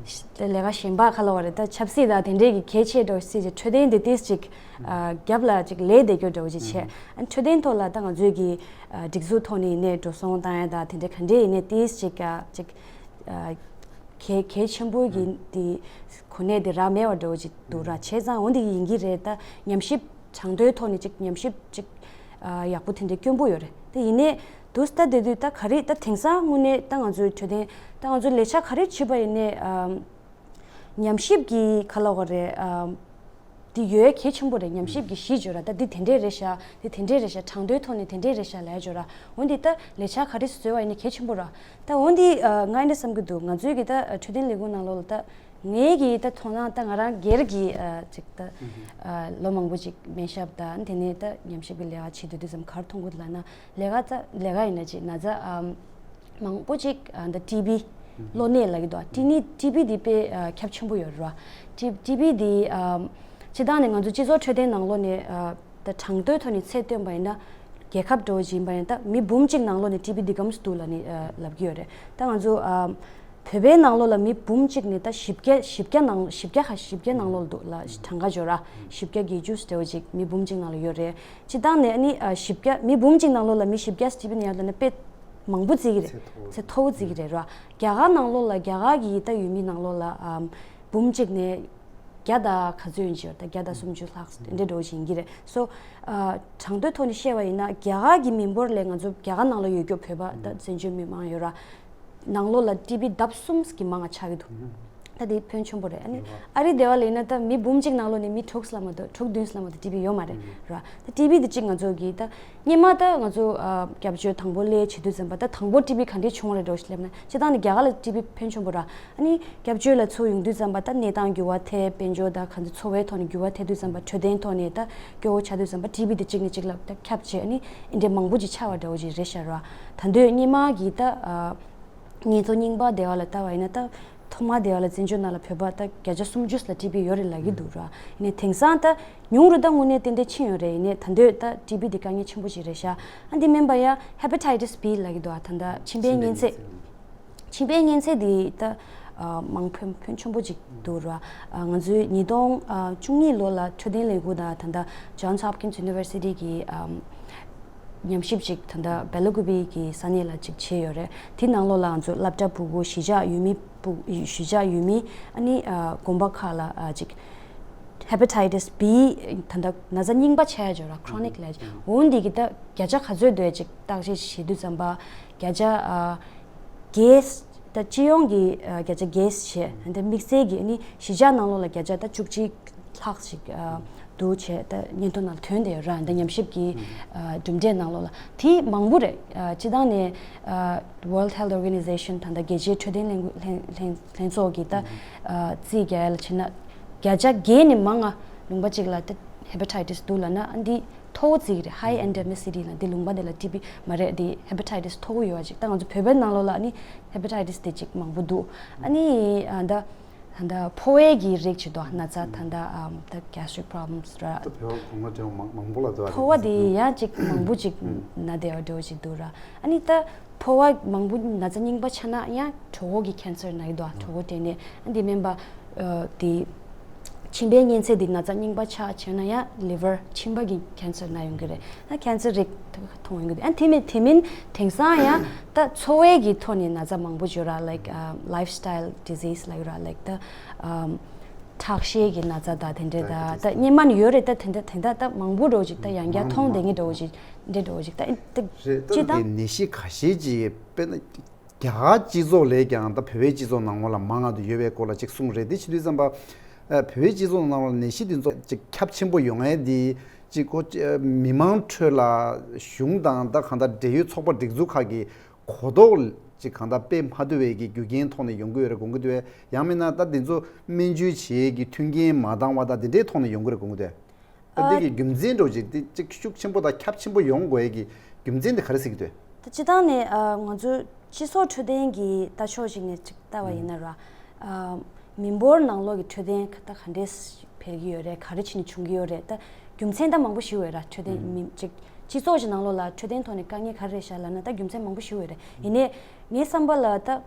ལས་ཀ་གཞན་པ་ག་ལབ་དགོས་རེད། ད་ཆབ་སྲིད་དང་དེ་འདྲས་ཀྱི་གལ་ཆེ་འདྲ་བོ་སྲིད་ཀྱི་འཕྲོད་བསྟེན་དེ་ཏིས་ཅིག་ཨ་རྒྱབ་ལ་ཅིག་ལས་བསྡད་རྒྱུ་འདྲ་བོ་ཅིག་བྱས། ཨ་འཕྲོད་བསྟེན་ཐོག་ལ་ད་ང་ཚོའི་གི་ཨ་སྒྲིག་འཛུགས་ཐོག་ནས་ཡིན་ནའི་འགྲོ་སོང་བཏང་ཡ་ད་དེ་འདྲས་ག་འདྲས་ཡིན་ནའི་ཏིས་ཅིག་ཨ་ཅིག་ཨ་གལ་གལ་ཆེན་པོ་གི་དེ་གོ་གནས་དེ་རག་མེད་པ་འདྲ་བོ་ཅིག་འདུག་ར། བྱས་ཙང་འོ་འདི་ཡིན་གྱི་རེད། ད་ཉམས་ཞིབ་དྲང་དོའི་ཐོག་ནས་ཅིག་ཉམས་ཞིབ་ཅིག་ཨ་ཡག་པོ་དེ་འདྲའི་དཀོན་པོ་ཡོད་རེད། དེ་ཡིན་ནའི་དུས་ད་དེ་དུས་ད་ག་རེ་ད་དེང་སང་དངོས་གནས་ད་ང་ཚོའི་འཕྲོད་བསྟེན་ད་ང་ཚོའི་ལས་འཆར་ག་རེ་བྱེད་པ་ཡིན་ནའི་ཨམ་ཉམས་ཞིབ་ཀྱི་ག་ལབ་དགོས་རེད། ཨམ་དེ་ཡོད་གལ་ཆེན་པོ་རེད། ཉམས་ཞིབ་ཀྱི་གཞི་བརྗོད་ར། ད་འདི་དེ་འདྲས་རེད་ཤག་འདི་དེ་འདྲས་རེད་ཤག་དྲང་དོའི་ཐོག་ནས་དེ་འདྲས་རེད་ཤག་ལབ་བརྗོད་ར། འོན་ཏེ་ད་ལས་འཆར་ག་རེ་བཟོས་པ་ཡིན་ནའི་གལ་ཆེན་པོ་ར། ད་འོན་ཏེ་ཨ་ང་འདི་བསམ་གྱི་འདུག་ང་ཚོའི་གི་ད་འཕྲོད་བསྟེན་ལས་ཁུངས་ནང་ལོགས་ལ་ད་ངའི་གི་ད་མཐོང་སྣང་ད་ང་རང་སྒེར་གྱི་ཨ་ཅིག་ད་ཨ་ལོ་མང་པོ་ཅིག་སྨན་ཞབས་དང་དེ་ནས་ད་ཉམས་ཞིབ་ཀྱི་ལས་ཀ་བྱེད་དུས་དུས་ཙམ་ག་རེ་མཐོང་གི་འདུག་ལབ་ན་ལས་ཀ་ད་ལས་ཀ་ཡིན་ན་ཅིག་ན་ཚ་ཨམ་མང་པོ་ཅིག་ཨ་ད་ཊི་བི་གློ་ནད་ལབ་ཀྱི་འདུག་ཊི་ནི་ཊི་བི་འདི་དཔེ་ཨ་ཁྱབ་ཆེན་པོ་ཡོད་རེད་བ། ཊི་ཊི་བི་འདི་ཨམ་སྤྱི་བཏང་ནས་ང་ཚོ་སྤྱི་ཚོགས་འཕྲོད་བསྟེན་ནང་ལོགས་ནས་ཨ་ད་དྲང་དོའི་ཐོག་ནས་ཚད་བཏོན་པ་ཡིན་ན་རྒྱལ་ཁབ་འདྲ་བོ་ཅིག་ཡིན་པ་ཡིན་ན་ད་མི་འབུམ་གཅིག་ནང་ལོགས་ནས་ཊི་བི་འདི་གམ་སུ་འདུག་ལབ་ནས་ཨ་ལབ་ཀྱི་ཡོད་རེད། ད་ང་ཚོ་ཨམ་བོད་པའི་ནང་ལོགས་ལ་མི་འབུམ་གཅིག་ནས་ད་བཞི་བརྒྱ་བཞི་བརྒྱ་ནང་བཞི་བརྒྱ་ཁ་བཞི་བརྒྱ་ནང་ལོགས་ལ་འདུག་ལ་གྲངས་ཀ་བརྗོད་ར་བཞི་བརྒྱ་གི་ཇུས་འདྲ་བོ་ཅིག་མི་འབུམ་གཅིག་ནང་ལ་ཡོད་རེད། སྤྱི་བཏང་ནས་ཨ་ནི་ཨ་བཞི་བརྒྱ་མི་འབུམ་གཅིག་ནང་ལོགས་ལ་མི་བཞི་བརྒྱ་ཊི་བི་ནས་ཡར་ལབ་ན་དཔེ་མང་པོ་བརྩི་གི་རེད། ཚད་མཐོ་བོ་བརྩི་གི་རེད་ར། རྒྱ་གར་ནང་ལོགས་ལ་རྒྱ་གར་གྱི་ད་ཡུལ་མི་ནང་ལོགས་ལ་ཨམ་འབུམ་གཅིག་ནས་བརྒྱ་དང་ག་ཚོད་ཡིན་ཅིག་ཡོད་ད་བརྒྱ་དང་སུམ་ཅུ་ལྷག་དེ་འདྲ་འགྲོ་བཞིན་གྱི་རེད། སོ་ཨ་དྲང་དོའི་ཐོག་ནས་བཤད་པ་ཡིན་ན་རྒྱ་གར་གྱི་མི་འབོར་ལས་ང་ཚོ་རྒྱ་གར་ནང་ལ་ཡོད་རྒྱུ་བོད་པ་ད་བཙན་བྱོལ་མི་མང་ཡོད་ར། ནང་ལོགས་ལ་ཊི་བི་ལྡབ་གསུམ་གྱི་མང་ང་ཆགས་ཀྱི་འདུག་ད་དེ་ཕོན་ཆེན་པོ་རེད། ཨ་ནི་ཨ་རི་སྡེ་བ་ལ་ཡིན་ན་ད་མི་འབུམ་གཅིག་ནང་ལོགས་ནས་མི་དྲུག་ལ་མ་གཏོགས་དྲུག་བདུན་ལ་མ་གཏོགས་ཊི་བི་ཡོད་མ་རེད་ར། ད་ཊི་བི་དེ་གཅིག་ང་ཚོ་གི་ད་སྔོན་མ་ད་ང་ཚོ་ཨ་སྐྱབས་བཅོལ་དང་པོ་སླེབས་བྱེད་དུས་ཙམ་པ་ད་དང་པོ་ཊི་བི་ག་འདྲས་བྱུང་བ་རེད་འགྲོ་ཞིག་སླེབས་ན་སྤྱིར་བཏང་ནས་རྒྱ་གར་ལ་ཊི་བི་ཕོན་ཆེན་པོ་ར། ཨ་ནི་སྐྱབས་བཅོལ་ལ་ཚུར་ཡོང་དུས་ཙམ་པ་ད་གནས་སྟངས་འགྱུར་བ་ཐེབས། དཔལ་འབྱོར་དང་ག་ཚོད་འཚོ་བའི་ཐོག་ནས་འགྱུར་བ་ཐེབས་དུས་ཙམ་པ་འཕྲོད་བསྟེན་ཐོག་ནས་ད་སྐྱོ་བོ་ཆགས་དུས་ཙམ་པ་ཊི་བི་དེ་གཅིག་ནས་གཅིག་ལ་ད་ཁྱབ་བྱས། ཨ་ནི་འདི་འདྲས་མང་པོ་ཅིག་ཆགས་པ་འདྲ་བོ་ཅིག་རེད་ཤག་ར། ད་དུང་སྔོན་མ་གི་ད་ཨ་ཉིས་སྟོང་རྙིང་པ་སྡེ་བ་ལ་ལྟ་བ་ཡིན་ན་ད་ཐོག་མ་སྡེ་བ་ལ་བཙན་བྱོལ་ནང་ལ་བོད་པ་ད་བརྒྱ་ཆ་སུམ་ཅུ་ལ་ཊི་བི་ཡོད་རེད་ལབ་ཀྱི་འདུག་ར། ཡིན་ནའི་དེང་སང་ད་ཉུང་རུ་ད་དངོས་གནས་ཏན་ཏན་ཕྱིན་ཡོད་རེད། ཡིན་ནའི་ད་དུང་ད་ཊི་བི་དེ་དཀའ་ངལ་ཆེན་པོ་ཅིག་རེད་ཤག་ཨ་འདི་མིན་པ་ཡ་ཧེ་པ་ཊའི་ཊི་སི་བི་ལབ་ཀྱི་འདུག་ཨ་ད་ད་མཆིན་པའི་མཆིན་པའི་གཉན་ཚད། མཆིན་པའི་གཉན་ཚད་འདི་ད་ཨ་མང་ཕོན་ཕོན་ཆེན་པོ་ཅིག་འདུག་ར། ཨ་ང་ཚོའི་ཉིས་སྟོང་ཨ་བཅུ་གཉིས་ལོ་ལ་འཕྲོད་བསྟེན་ལས་ཁུངས་དང་ད་ལྟ་Johns Hopkins University གི་ཨམ་ཉམས་ཞིབ་ཅིག་ད་ལྟ་སྦེ་ལ་ཀུ་པི་གི་ས་གནས་ལ་ཅིག་བྱས་ཡོད་རེད། དེ་ནང་ལོགས་ལ་ང་ཚོ་སློབ་གྲྭ་ཕྲུ་གུ། གཞིས་ཆགས་ཡུལ་མི་ཕྲུ་གཞིས་ཆགས་ཡུལ་མི། ཨ་ནི་ཨ་དགོན་པ་ཁག་ལ་ཨ་ཅིག་ཧེ་པ་ཊའི་ཊི་སི་བི་ད་ལྟ་ན་ཚ་རྙིང་པ་ཆགས་ཡ་ཅིག་ཡོད་ར། ཁྲོ་ནིག་ལབ་ཅིག་འོ་འདི་གི་ད་བརྒྱ་ཆ་ག་ཚོད་འདུག་ཅིག་བརྟག་དཔྱད་བྱེད་དུས་ཙམ་པ་བརྒྱ་ཆ་ཨ་བརྒྱད། ད་སྤྱི་ཡོངས་ཀྱི་ཨ་བརྒྱ་ཆ་བརྒྱད་བྱས། ད་དམིགས་བསལ་གྱི་ཨ་ནི་གཞིས་ཆགས་ནང་ལོགས་ལ་བརྒྱ་ཆ་ད་བཅུ་གཅིག་ལྷག་ཅིག་ཨ་འདུག་བྱས་ད་སྙན་ཐོ་ནང་ཐོན་བསྡད་ཡོད་ར། ད་ཉམས་ཞིབ་ཀྱི་ཨ་གྲུབ་འབྲས་ནང་ལོགས་ལ་དེ་མང་པོ་རེད། ཨ་སྤྱིར་བཏང་ནས་ཨ་World Health Organization ད་ལྟ་རྒྱལ་སྤྱིའི་འཕྲོད་བསྟེན་ལྷན་ལྷན་ལྷན་ལྷན་ཚོགས་ཀྱི་ད་ཨ་རྩིས་རྒྱག་ཡ་ལ་བྱས་ན་བརྒྱ་ཆ་བརྒྱད་ནས་མང་ང་ལུང་པ་གཅིག་ལ་ད་ཧེ་པ་ཊའི་ཊི་སི་འདུག་ལབ་ན་ཨ་འདི་མཐོ་བོ་བརྩི་གི་རེད། High endemicity ལ་འདི་ལུང་པ་འདི་ལ་ཊི་བི་མ་རེད། འདི་ཧེ་པ་ཊའི་ཊི་སི་མཐོ་བོ་ཡོད་པ་ཅིག་ད་ང་ཚོ་བོད་པའི་ནང་ལོགས་ལ་ཨ་ནི་ཧེ་པ་ཊའི་ཊི་སི་དེ་ཅིག་མང་པོ་འདུག་ཨ་ནི་ཨ་ད་ད་ལྟ་ཕོ་བའི་གི་རིགས་ཅིག་འདུག་ན་ཚ་ད་ལྟ་ཨམ་ད་gastric problems ར། ད་བོད་པ་གོང་མ་འདྲ་བོ་མང་མང་པོ་ལ་འདུག་ཨ། ཕོ་བ་དེ་ཡང་ཅིག་མང་པོ་ཅིག་ན་བསྡད་པ་འདྲ་བོ་ཅིག་འདུག་ར། ཨ་ནི་ད་ཕོ་བ་མང་པོ་ན་ཚ་རྙིང་པ་ཆགས་ན་ཡང་གྲོད་ཁོག་གི་ཁེན་སར་ན་གི་འདུག་ཨ། གྲོད་ཁོག་དེ་ནས་ཨ་འདི་མིན་པ་ཨ་དེ་མཆིན་པའི་གཉན་ཚད་དེ་ན་ཚ་རྙིང་པ་ཆགས་བྱས་ན་ཡང་ལི་ཝར་མཆིན་པ་གི་ཁེན་སར་ན་ཡོང་གི་རེད། ཨ་ཁེན་སར་རིགས་མཐོང་ཡོང་གི་འདུག་ཨ་དེ་མིན་དེ་མིན་དེང་སང་ཡང་ད་འཚོ་བའི་གི་ཐོག་ནས་ན་ཚ་མང་པོ་ཡོད་ར། like ཨ་lifestyle disease ལབ་ཡོད་ར། like ད་ཨམ་ཁྲག་ཤེད་ཀྱི་ན་ཚ་དང་དེ་འདྲས་ད་ད་སྔོན་མ་ནས་ཡོད་རེད། ད་དེ་འདྲ་དེ་འདྲ་ད་མང་པོ་འདྲ་བོ་ཅིག་ད་ཡང་བསྐྱར་མཐོང་བསྡད་མཁན་འདྲ་བོ་ཅིག་འདྲ་འདྲ་བོ་ཅིག་ད་ཨེ་ད་རེད། ད་སྤྱིར་བཏང་དེ་ནད་གཞི་ཁ་ཤས་ཅིག་དཔེར་ན་རྒྱ་གར་སྤྱི་ཚོགས་ལས་ཀྱང་ད་བོད་པའི་སྤྱི་ཚོགས་ནང་ལོགས་ལ་མང་ང་དུ་ཡོད་པའི་སྐོར་ལ་ཅིག་གསུངས་རེད། དེ་བྱེད་དུས་ཙམ་པ་ཨ་བོད་པའི་སྤྱི་ཚོགས་ནང་ལོགས་ལ་ནད་གཞི་དེ་ཚོ་ཅིག་ཁྱབ་ཆེན་པོ་ཡོང་ཡས་དེ་ཅིག་ཁོ་ཨ་མི་མང་ཁྲོད་ལ་གཞུང་དང་ད་གང་ལྟར་འབྲེལ་ཡོད་ཚོགས་པ་སྒྲིག་འཛུགས་ཁག་གིས་གོ་རྟོགས་ཅིག་གང་ལྟར་སྤེལ་མ་ཐུབ་པའི་གི་རྒྱུ་རྐྱེན་ཐོག་ནས་ཡོང་གི་ཡོད་རེད་དགོངས་ཀྱི་འདུག་གས། ཡང་མིན་ན་ད་འདི་ཚོ་སྨན་བཅོས་བྱེད་ཀྱི་མཐུན་རྐྱེན་མ་འདང་བ་དང་འདི་འདྲའི་ཐོག་ནས་ཡོང་གི་རེད་དགོངས་ཀྱི་འདུག་གས། ད་འདི་གི་རྒྱུ་མཚན་འདྲ་བོ་ཅིག་འདི་ཅིག་ཤུགས་ཆེན་པོ་དང་ཁྱབ་ཆེན་པོ་ཡོང་དགོས་ཀྱི་རྒྱུ་མཚན་འདི་ག་རེ་ཟེར་གྱི་འདུག་ད་སྤྱིར་བཏང་ནས་ཨ་ང་ཚོ་སྤྱི་ཚོགས་འཕྲོད་བསྟེན་གྱི་ལྟ་ཕྱོགས་ཤིག་ནས་ཅིག་ལྟ་བ་ཡིན་ན་ར། ཨ་མི་འབོར་ནང་ལོགས་ཀྱི་འཕྲོད་བསྟེན་ད་ག་འདྲས་འཕེལ་གྱི་ཡོད་རེད། ག་རེ་བྱས་ནས་བྱུང་གི་ཡོད་རེད། ད་རྒྱུ་མཚན་ད་མང་པོ་ཞིག་ཡོད་ར། འཕྲོད་བསྟེན་མི་ཅིག་སྤྱི་ཚོགས་ཀྱི་ནང་ལོགས་ལ་འཕྲོད་བསྟེན་ཐོག་ནས་དཀའ་ངལ་ག་རེ་རེད་ཤག་ལབ་ན་ད་རྒྱུ་མཚན་མང་པོ་ཞིག་ཡོད་རེད། ཡིན་ནའི་ངའི་བསམ་པ་ལ་ད་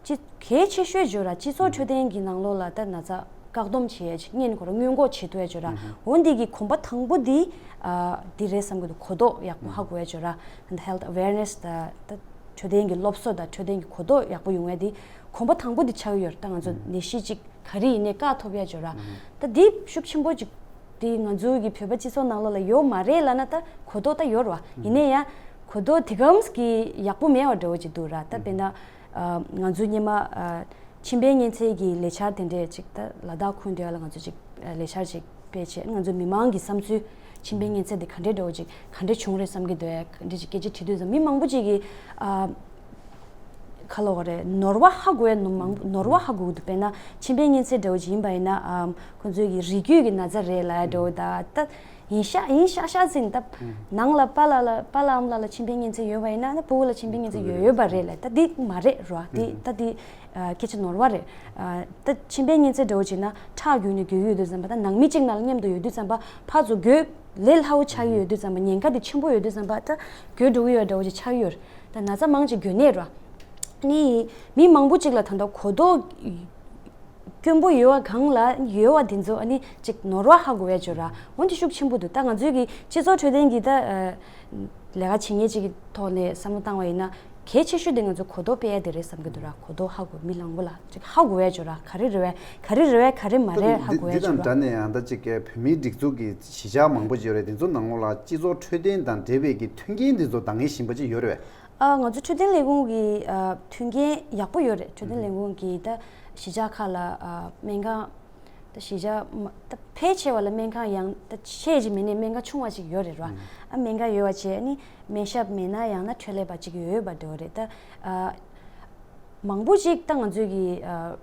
ཅི་གལ་ཆེ་ཤོས་ཡོད་ར། སྤྱི་ཚོགས་འཕྲོད་བསྟེན་གྱི་ནང་ལོགས་ལ་ད་ན་ཚ་བཀག་སྡོམ་བྱེད་ཡ་ཅིག་སྔོན་ཁོ་རང་སྔོན་འགོག་བྱེད་ཐུབ་ཡ་ཅིག་ཡོད་ར། འོ་འདི་གི་གོམ་པ་དང་པོ་འདི་ཨ་འདི་རེད་བསམ་གྱི་འདུག་གོ་རྟོགས་ཡག་པོ་ཧ་གོ་ཡ་ཅིག་ཡོད་ར། ད་health awareness ད་ད་འཕྲོད་བསྟེན་གྱི་སློབ་གསོ་དང་འཕྲོད་བསྟེན་གྱི་གོ་རྟོགས་ཡག་པོ་ཡོང་ཡ་འདི་གོམ་པ་དང་པོ་འདི་ཆགས་ཀྱི་ཡོད་ར། ད་ང་ཚོ་ནད་གཞི་ཅིག་ག་རེ་ཡིན་ནའི་བཀག་ཐུབ་ཡ་ཅིག་ཡོད་ར། ད་འདི་ཤུགས་ཆེན་པོ་ཅིག་འདི་ང་ཚོའི་གི་བོད་པ་སྤྱི་ཚོགས་ནང་ལོགས་ལ་ཡོད་མ་རེད་ལབ་ན་ད་གོ་རྟོགས་ད་ཡོད་ར་བ། ཡིན་ནའི་ཡང་གོ་རྟོགས་དེ་གམ་གྱི་ཡག་པོ་མེད་པ་འདྲ་བོ་ཅིག་འདུག་ར། ད་དཔེར་ན་ཨ་ང་ཚོ་སྔོན་མ་ཨ་མཆིན་པའི་གཉན་ཚད་ཀྱི་ལས་འཆར་དེ་འདྲས་ཅིག་ད་ལ་དྭགས་ཁུལ་དེ་ལ་ང་ཚོ་ཅིག་ཨ་ལས་འཆར་ཅིག་སྤེལ་བྱས། ང་ཚོ་མི་མང་གི་བསམ་ཚུལ་མཆིན་པའི་གཉན་ཚད་དེ་ག་འདྲས་འདྲ་བོ་ཅིག་ག་འདྲས་བྱུང་རེད་བསམ་གྱི་འདུག་ག་འདྲས་ཅིག་སྐད་ཆ་དྲིས་དུས་ཙམ་མི་མང་པོ་ཅིག་གིས་ཨ་ག་ལབ་དགོས་རེད། ནོར་བ་ཧ་གོ་ཡ་ནོར་མང་ནོར་བ་ཧ་གོ་གི་འདུག་དཔེར་ན་མཆིན་པའི་གཉན་ཚད་འདྲ་བོ་ཅིག་ཡིན་པ་ཡིན་ན་ཨ་ཁོ་ཚོའི་གི་རིགས་རྒྱུད་ཀྱི་ན་ཚ་རེད་ལབ་ཡ་འདྲ་བོ་ད་ད་ཡིན་ཤག་ཡིན་ཤག་ཤག་ཟེར་ནས་ད་ནང་ལ་པཱ་ལགས་ལ་པཱ་ལགས་ཨ་མ་ལགས་ལ་མཆིན་པའི་གཉན་ཚད་ཡོད་པ་ཡིན་ན་ད་ཕྲུ་གུ་ལ་མཆིན་པའི་གཉན་ཚད་ཡོད་ཡོད་པ་རེད་ལབ། ད་འདི་མ་རེད་རོ། འདི་ད་འདི་ཨ་སྐད་ཆ་ནོར་བ་རེད། ཨ་ད་མཆིན་པའི་གཉན་ཚད་འདྲ་བོ་ཅིག་ན་ཁྲག་རྒྱུག་ནས་རྒྱུག་གི་ཡོད་དུས་ཙམ་པ་ད་ནང་མི་གཅིག་ནང་ལ་མཉམ་དུ་ཡོད་དུས་ཙམ་པ་ཕར་ཚུར་འགོས་ལས་སླ་བོ་ཆགས་ཀྱི་ཡོད་དུས་ཙམ་པ་ཉེན་ཁ་དེ་ཆེན་པོ་ཡོད་དུས་ཙམ་པ་ད་འགོས་འགྲོ་གི་ཡོད་འདྲ་བོ་ཅིག་ཆགས་ཀྱི་ཡོད་རེད། ད་ན་ཚ་མང་ཅིག་འགོས་ནས་རོ། ནི་མི་མང་པོ་ཅིག་ལ་ད་ལྟ་གོ་རྟོགས་དཀོན་པོ་ཡོད་པ་གང་ལ་ཡོད་པ་དེ་ཚོ་ཨ་ནི་ཅིག་ནོར་བ་ཧ་གོ་བས་བརྗོད་ར། འོན་ཏེ་ཤུགས་ཆེན་པོ་འདུག་ད་ང་ཚོའི་གི་སྤྱི་ཚོགས་འཕྲོད་བསྟེན་གྱི་ད་ཨ་ལས་ཀ་བྱེད་མཁན་ཅིག་གི་ཐོག་ནས་བསམ་བློ་བཏང་བ་ཡིན་ན་གལ་ཆེ་ཤོས་དེ་ང་ཚོ་གོ་རྟོགས་སྤེལ་ཡ་དེ་རེད་བསམ་གྱི་འདུག་ར། གོ་རྟོགས་ཧ་གོ་མི་མང་པོ་ལ་ཅིག་ཧ་གོ་བས་བརྗོད་ར། ག་རེ་རེད་བས་ག་རེ་རེད་བས་ག་རེ་མ་རེད་ཧ་གོ་བས་འདི་དང་བརྗོད་ར། འདྲ་ནས་ཡང་ད་ཅིག་བོད་མིའི་སྒྲིག་འཛུགས་ཀྱི་གཞིས་ཆགས་མང་པོ་ཅིག་ཡོད་རེད། དེ་ཚོ་ནང་ལོགས་ལ་སྤྱི་ཚོགས་འཕྲོད་བསྟེན་དང་འབྲེལ་བའི་གི་མཐུན་རྐྱེན་དེ་ཚོ་འདང་ངེས་བཞིན་པ་ཅིག་ཡོད་རེད་བས། ཨ་ང་ཚོ་འཕྲོད་བསྟེན་ལས་ཁུངས་ཀྱི་ཨ་མཐུན་རྐྱེན་ཡག་པོ་ཡོད་རེད། འཕྲོད་བསྟེན་ལས་ཁུངས་ཀྱི་ད་ གཞིས་ཆགས་ཁག་ལ་ཨ་སྨན་ཁང་། ད་གཞིས་ཆགས་མ་ད་ཕལ་ཆེ་བ་ལ་སྨན་ཁང་ཡང་ད་ཆེ་ཅིག་མིན་ནའི་སྨན་ཁང་ཆུང་བ་ཅིག་ཡོད་རེད་ར། ཨ་སྨན་ཁང་ཡོད་པ་བྱས་ནི་སྨན་ཞབས་མེད་ན་ཡང་ན་འཕྲོད་ལས་པ་ཅིག་ཡོད་པ་འདྲ་བོ་རེད་ད། ཨ་མང་པོ་ཅིག་ད་ང་ཚོའི་གི་ཨ་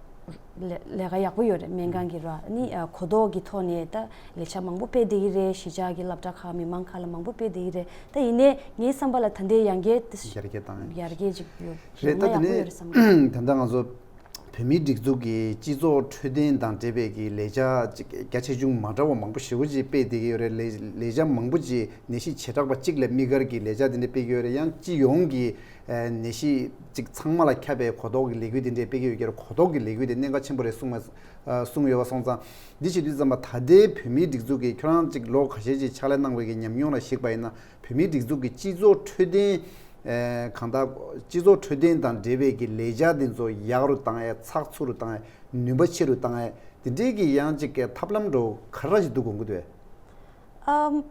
ལས་ལས་ཀ་ཡག་པོ་ཡོད་རེད། སྨན་ཁང་གི་ར་ནི་ཨ་གོ་རྟོགས་ཀྱི་ཐོག་ནས་ད་ལས་འཆར་མང་པོ་སྤེལ་བསྡད་ཀྱི་རེད། གཞིས་ཆགས་ཀྱི་སློབ་གྲྭ་ཁག་མི་མང་ཁག་ལ་མང་པོ་སྤེལ་བསྡད་ཀྱི་རེད། ད་ཡིན་ནའི་ངའི་བསམ་པ་ལ་ད་ལྟའི་ཡར་རྒྱས་ད་ཡར་རྒྱས་བཏང་ཡ་ཡར་རྒྱས་ཅིག་ཡོད་རེད། ད་ཡོད་ན་ཡག་པོ་ཡོད་རེད་བསམ་གི་འདུག་ད་ལྟ་ང་ཚོ་བོད་མིའི་སྒྲིག་འཛུགས་ཀྱི་སྤྱི་ཚོགས་འཕྲོད་བསྟེན་དང་འབྲེལ་བའི་གི་ལས་འཆར་ཅིག་རྒྱ་ཆེ་ཆུང་མ་འདྲ་བ་མང་པོ་ཞེ་པོ་ཅིག་སྤེལ་བསྡད་ཀྱི་ཡོད་རེད། ལས་ལས་འཆར་མང་པོ་ཅིག་ནད་གཞི་བྱེ་བྲག་པ་གཅིག་ལ་དམིགས་བཀར་གྱི་ལས་འཆར་དེ་འདྲ་སྤེལ་གྱི་ཡོད་རེད། ཡང་སྤྱི་ཡོངས་ཀྱི་ཨ་ནད་གཞི་ཅིག་ཚང་མ་ལ་ཁྱབ་པའི་གོ་རྟོགས་ཀྱི་ལས་འགུལ་དེ་འདྲ་སྤེལ་གྱི་ཡོད་ཀྱི་རེད། གོ་རྟོགས་ཀྱི་ལས་འགུལ་དེ་གནད་འགག་ཆེན་པོ་རེད་གསུངས་མ་ཨ་གསུངས་ཡོད་པ་སོང་ཙང་། འདི་བྱེད་དུས་ཙམ་པ་ད་ལྟའི་བོད་མིའི་སྒྲིག་འཛུགས་ཀྱིས་ཁྱོད་རང་ཅིག་ལོ་ཁ་ཤས་ཅིག་ཕྱག་ལས་གནང་བའི་གི་ཉམས་མྱོང་ལ་གཞིགས་པ་ཡིན་ན། བོད་མིའི་སྒྲིག་འཛུགས་ཀྱི་སྤྱི་ཚོགས་འཕྲོད་བསྟེན་ཨེ་གང་ལྟར་སྤྱི་ཚོགས་འཕྲོད་བསྟེན་དང་འབྲེལ་བའི་གི་ལས་འཆར་འདི་ཚོ་ཡག་རུ་བཏང་ཡས། ཚགས་ཚུད་རུ་བཏང་ཡས། ནུས་པ་ཆེ་རུ་བཏང་ཡས། དེ་འདྲའི་གི་ཡང་ཅིག་གི་ཐབས་ལམ་འདྲ་བོ་ག་རེ་ཞིག་འདུག་དགོངས་ཀྱི་འདུག་གས། ཨམ།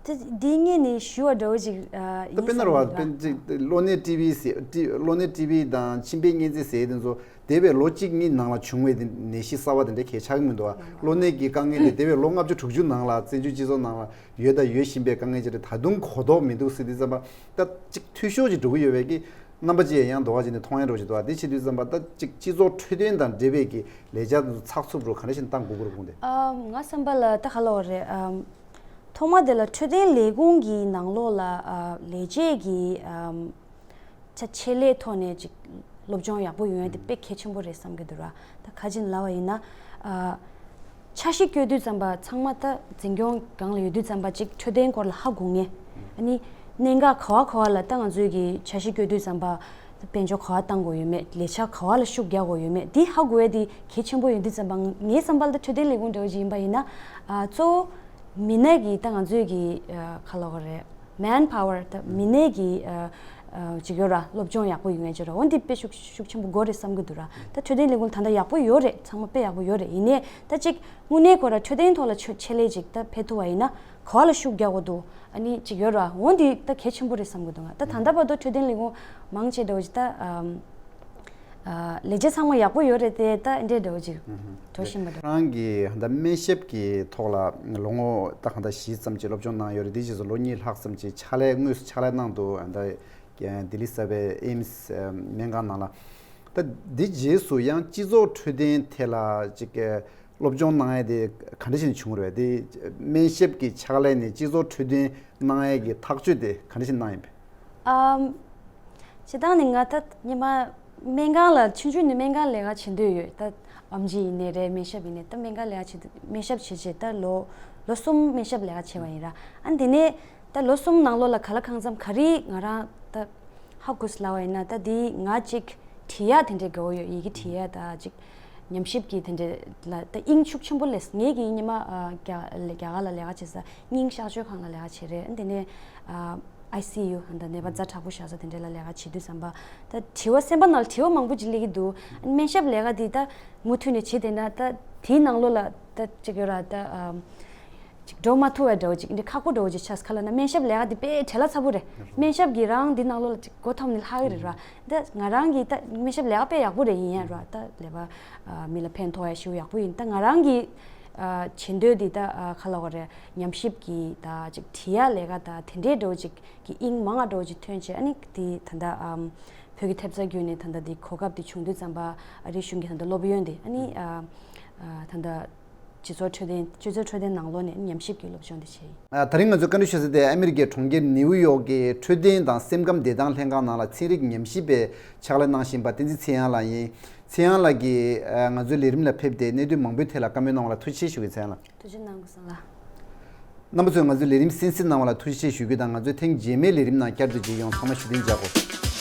དེ་འདི་ངས་ནི་ཞུ་བ་འདྲ་བོ་ཅིག་ཨ་ད་ཡིན་དཔེར་ན་བསམ་རེད་བ། གི་དཔེར་ན་ཅིག་གློ་ནད་ཊི་བི་ཟེར་ཊི་གློ་ནད་ཊི་བི་དང་མཆིན་པའི་གཉན་ཚད་ཟེར་དེ་ཚོ་འདས་པའི་ལོ་གཅིག་གཉིས་ནང་ལ་བྱུང་བའི་དེ་ནད་གཞི་གསར་བ་དེ་འདྲ་གས་ཆགས་ཀྱི་མི་འདུག་བ། གློ་ནད་ཀྱི་དཀའ་ངལ་དེ་འདས་པའི་ལོ་ལྔ་བཅུ་དྲུག་ཅུ་ནང་ལ་བཙན་བྱོལ་སྤྱི་ཚོགས་ནང་ལ་ཡོད་དང་ཡོད་བཞིན་པའི་དཀའ་ངལ་ཅིག་རེད། ད་དུང་གོ་རྟོགས་མི་འདུག་ཟེར་དུས་ཙམ་པ་ད་ཅིག་འཐུས་ཤོར་ཅིག་འགྲོ་གི་ཡོད་པའི་གི་རྣམ་པ་ཅིག་ཡང་འདུག་བ། ཅིག་ནས་མཐོང་ཡ་འདྲ་བོ་ཅིག་འདུག་བ། དེ་བྱེད་དུས་ཙམ་པ་ད་ཅིག་སྤྱི་ཚོགས་འཕྲོད་བསྟེན་དང་འབྲེལ་བའི་གི་ལས་འཆར་དེ་ཚོ་ཚགས་ཚུད་རུ་ག་འདྲ་ཞིག་བཏང་དགོས་ཀྱི་རེད་དགོངས་ཏེ། ཨམ། ང་བསམ་པ་ལ་ད་ག་ལབ་དགོས་རེད། ཨམ། ཐོག་མ་དེ་ལ་འཕྲོད་བསྟེན་ལས་ཁུངས་ཀྱི་ནང་ལོགས་ལ་ཨ་ལས་བྱེད་ཀྱི་ཨམ། ཆ་ཆེད་ལས་ཐོག་ནས་ཅིག་སློབ་སྦྱོང་ཡག་པོ་ཡོང་ཡ་དེ་དཔེ་གལ་ཆེན་པོ་རེད་བསམ་གྱི་འདུག་ར། ད་ག་ཅིག་ལབ་པ་ཡིན་ན། ཨ། འཆར་གཞི་བཀོད་དུས་ཙམ་པ་ཚང་མ་ད་འཛིན་སྐྱོང་སྒང་ལ་ཡོད་དུས་ཙམ་པ་ཅིག་འཕྲོད་བསྟེན་སྐོར་ལ་ཧ་གོ་ངེས། ཨ་ནི་གནད་འགག་ག་བ་ག་བ་ལ་ད་ང་ཚོས་ཀྱི་འཆར་གཞི་བཀོད་དུས་ཙམ་པ་དཔལ་འབྱོར་ག་བ་བཏང་དགོས་ཡོད་མེད། ལས་འཆར་ག་བ་ལ་ཤུགས་རྒྱག་དགོས་ཡོད་མེད་འདི་ཧ་གོ་ཡ་དེ་གལ་ཆེན་པོ་ཡིན་དུས་ཙམ་པ། ངའི་བསམ་པ་ལ་ད་འཕྲོད་བསྟེན་ལས་ཁུངས་འདྲ་བོ་ཅིག་ཡིན་པ་ཡིན་ན། ཨ། གཙོ་བོ་མི་སྣ་གི་ད་ང་ཚོས་ཀྱི་ཨ་ག་ལབ་དགོས་རེད། མན་པ་ཝར་ད་མི་སྣའི་གི་ཨ་ཨ་ཅིག་ཡོད་ར། སློབ་སྦྱོང་ཡག་པོ་ཡོང་ཡ་ཅིག་ར། འོ་འདི་དཔེ་ཤུགས་ཤུགས་ཆེན་པོ་དགོས་རེད་བསམ་གྱི་འདུག་ར། ད་འཕྲོད་བསྟེན་ལས་ཁུངས་ད་ལྟ་ཡག་པོ་ཡོད་རེད། ཚང་མ་དཔེ་ཡག་པོ་ཡོད་རེད། ཡིན་ནའི་ད་ཅིག་དངོས་གནས་ཁོ་ར་འཕྲོད་བསྟེན་ཐོག་ལ་ཆོ་ཆེད་ལས་ཅིག་ད་ཕེབས་ཐུབ་པ་ཡིན་ན་ག་བ་ལ་ཤུགས་རྒྱག་དགོས་འདུག་ཨ་ནི་ཅིག་ཡོད་ར། འོ་འདི་ད་གལ་ཆེན་པོ་རེད་བསམ་གྱི་འདུག་ང་ད་ད་ལྟ་བར་དུ་འཕྲོད་བསྟེན་ལས་ཁུངས་མང་ཆེ་འདྲ་བོ་ཅིག་ད་ཨམ། ཨ། ལས་བྱེད་ཚང་མ་ཡག་པོ་ཡོད་རེད་དེ། ད་འདྲའི་འདྲ་བོ་ཅིག་འགྲོ་བཞིན་པ་འདུག་ཁྱེད་རང་གིས་ད་སྨན་ཞབས་ཀྱི་ཐོག་ལ་ལོ་ངོ་ད་གང་ལྟར་བཞི་ཙམ་ཅིག་སློབ་སྦྱོང་གནང་ཡོད་རེད། དེ་རྗེས་སུ་ལོ་གཉིས་ལྷག་ཙམ་ཅིག་ཕྱག་ལས་དངོས་སུ་ཕྱག་ལས་གནང་འདུག་ད་ལྡི་ལི་གསར་པའི་ཨེམ་སི་སྨན་ཁང་ནང་ལ། ད་དེ་རྗེས་སུ་ཡང་སྤྱི་ཚོགས་འཕྲོད་བསྟེན་ཐད་ལ་ཅིག་སློབ་སྦྱོང་གནང་ཡས་དེ་ག་འདྲ་ཞིག་བྱུང་རེད། དེ་སྨན་ཞབས་ཀྱི་ཕྱག་ལས་ནས་སྤྱི་ཚོགས་འཕྲོད་བསྟེན་གནང་ཡས་ཀྱི་ཐག་གཅོད་དེ་ག་འདྲ་ཞིག་གནང་ཡིན་པས། ཨམ། སྤྱིར་བཏང་ནི་ང་ད་སྔོན་མ་སྨན་ཁང་ལ་ཆུང་ཆུང་ནས་སྨན་ཁང་ལས་ཀ་བྱེད་འདོད་ཡོད། ད་ཨམ་ཆི་ཡིན་ནའི་རེད། སྨན་ཞབས་ཡིན་ནའི་ད་སྨན་ཁང་ལས་ཀ་བྱེད་སྨན་ཞབས་བྱེད་བྱེད་ད་ལོ་ལོ་གསུམ་སྨན་ཞབས་ལས་ཀ་བྱས་པ་ཡིན་ར། ཨ་འདི་ནས་ད་ལོ་གསུམ་ནང་ལོགས་ལ་ག་ལ་གང་འཚམ་ག་རེ་ང་རང་ད་ཧ་གོ་སོང་ལབ་པ་ཡིན་ན། ད་འདི་ང་ཅིག་བྲིས་ཡ་དེ་འདྲའི་དགའ་བོ་ཡོད། ཡི་གེ་བྲིས་ཡ་ད་ཅིག་ཉམས་ཞིབ་ཀྱི་དེ་འདྲ་ལ་ད་དབྱིངས་ཤུགས་ཆེན་པོ་སླེབས། ངེད་ཀྱིས་སྔོན་མ་ཨ་རྒྱ་རྒྱ་གར་ལ་ལས་ཀ་བྱེད་ས་སྙིང་གཤགས་བཅོས་ཁང་ལ་ལས་ཀ་བྱེད་རེད། དེ་ནས་ཨ་ཨའི་སི་ཡུ་ད་ནད་པ་ཛ་དྲག་པོ་བཞག་ས་དེ་འདྲ་ལ་ལས་ཀ་བྱེད་དུས་ཙམ་པ། ད་དྲི་བ་སེམས་པ་ནང་ལ་དྲི་བ་མང་པོ་ཅིག་སླེབས་ཀྱི་འདུག་སྨན་ཞབས་ལས་ཀ་འདི་ད་མུ་མཐུད་ནས་བྱེད་བསྡད་ན་ད་དེའི་ནང་ལོགས་ལ་ད་ཅིག་ཡོད་ར། ད་ཨ་ཅིག་འགྲོ་མ་ཐུབ་པའི་འདྲ་བོ་ཅིག་འདི་ཁག་པོ་འདྲ་བོ་ཅིག་ཆགས་སོང་། ག་ལབ་ན་སྨན་ཞབས་ལས་ཀ་འདི་དཔེ་བྲེལ་བ་ཚ་པོ་རེད། སྨན་ཞབས་ཀྱི་རང་འདི་ནང་ལོགས་ལ་ཅིག་མགོ་འཐོམ་ནས་ལྷག་གི་རེད་ར། ད་ང་རང་གི་ད་སྨན་ཞབས་ལས་ཀ་དཔེ་ཡག་པོ་རེད། ཡིན་ཡང་ར་ད་ལས་ཀ་ཨ་མི་ལ་ཕན་ཐོགས་ཡ་ཞེ་པོ་ཡག་པོ་ཡིན། ད་ང་རང་གི་ཨ་བྱེད་འདོད་འདི་ད་ཨ་ག་ལབ་དགོས་རེད། ཉམས་ཞིབ་ཀྱི་ད་ཅིག་བྲིས་ཡ་ལས་ཀ་ད་དེ་འདྲའི་འདྲ་བོ་ཅིག་གི་དབྱིངས་མང་བ་འདྲ་བོ་ཅིག་ཐོན་བྱས། ཨ་ནི་འདི་ད་ད་ཨམ་བོད་ཀྱི་ཐེབས་རྩ་བརྒྱུད་ནས་ད་ད་འདི་གོ་སྐབས་འདི་བྱུང་དུས་ཙམ་པ་ཨ་རིའི་གཞུང་གི་ད་ད་སློབ་ཡོན་འདི་ཨ་ནི་ཨ་ཨ་ད་ད། སྤྱི་ཚོགས་འཕྲོད་བསྟེན། སྤྱི་ཚོགས་འཕྲོད་བསྟེན་ནང་ལོགས་ནས་ཉམས་ཞིབ་ཀྱི་སློབ་སྦྱོང་དེ་བྱས་ཡིན། ཨ། ད་རིང་ང་ཚོས་བཀའ་འདྲི་ཞུ་ས་དེ་ཨ་མི་རི་ཀའི་གྲོང་ཁྱེར་ནེའུ་ཡོག་གི་འཕྲོད་བསྟེན་དང་སེམས་ཁམས་བདེ་ཐང་ལྷན་ཁང་ནང་ལ་ཚན་རིག་ཉམས་ཞིབ་པའི་ཕྱག་ལས་གནང་བཞིན་པ་བསྟན་འཛིན་ཚེ་དབྱངས་ལགས་ཡིན། ཚེ་དབྱངས་ལགས་ཀྱིས་ཨ་ང་ཚོའི་ལས་རིམ་ལ་ཕེབས་ཏེ་གནད་དོན་མང་པོའི་ཐད་ལ་བཀའ་མོལ་གནང་བ་ལ་ཐུགས་རྗེ་ཆེ་ཞུ་གི་ཡིན། ཚེ་དབྱངས་ལགས། ཐུགས་རྗེ་གནང་གི་སོང་ལགས། རྣམ་པ་ཚོས་ང་ཚོའི་ལས་རིམ་གསན་གཟིགས་གནང་བ་ལ་ཐུགས་རྗེ་ཆེ་ཞུ་རྒྱུ་དང་། ང་ཚོའི་ཐེངས་རྗེས་མའི་ལས་རིམ་ནང་བསྐྱར་དུ་མཇལ་ཡོང་། ཚང་མ་བཞུགས་གདན་འཇགས་དགོས།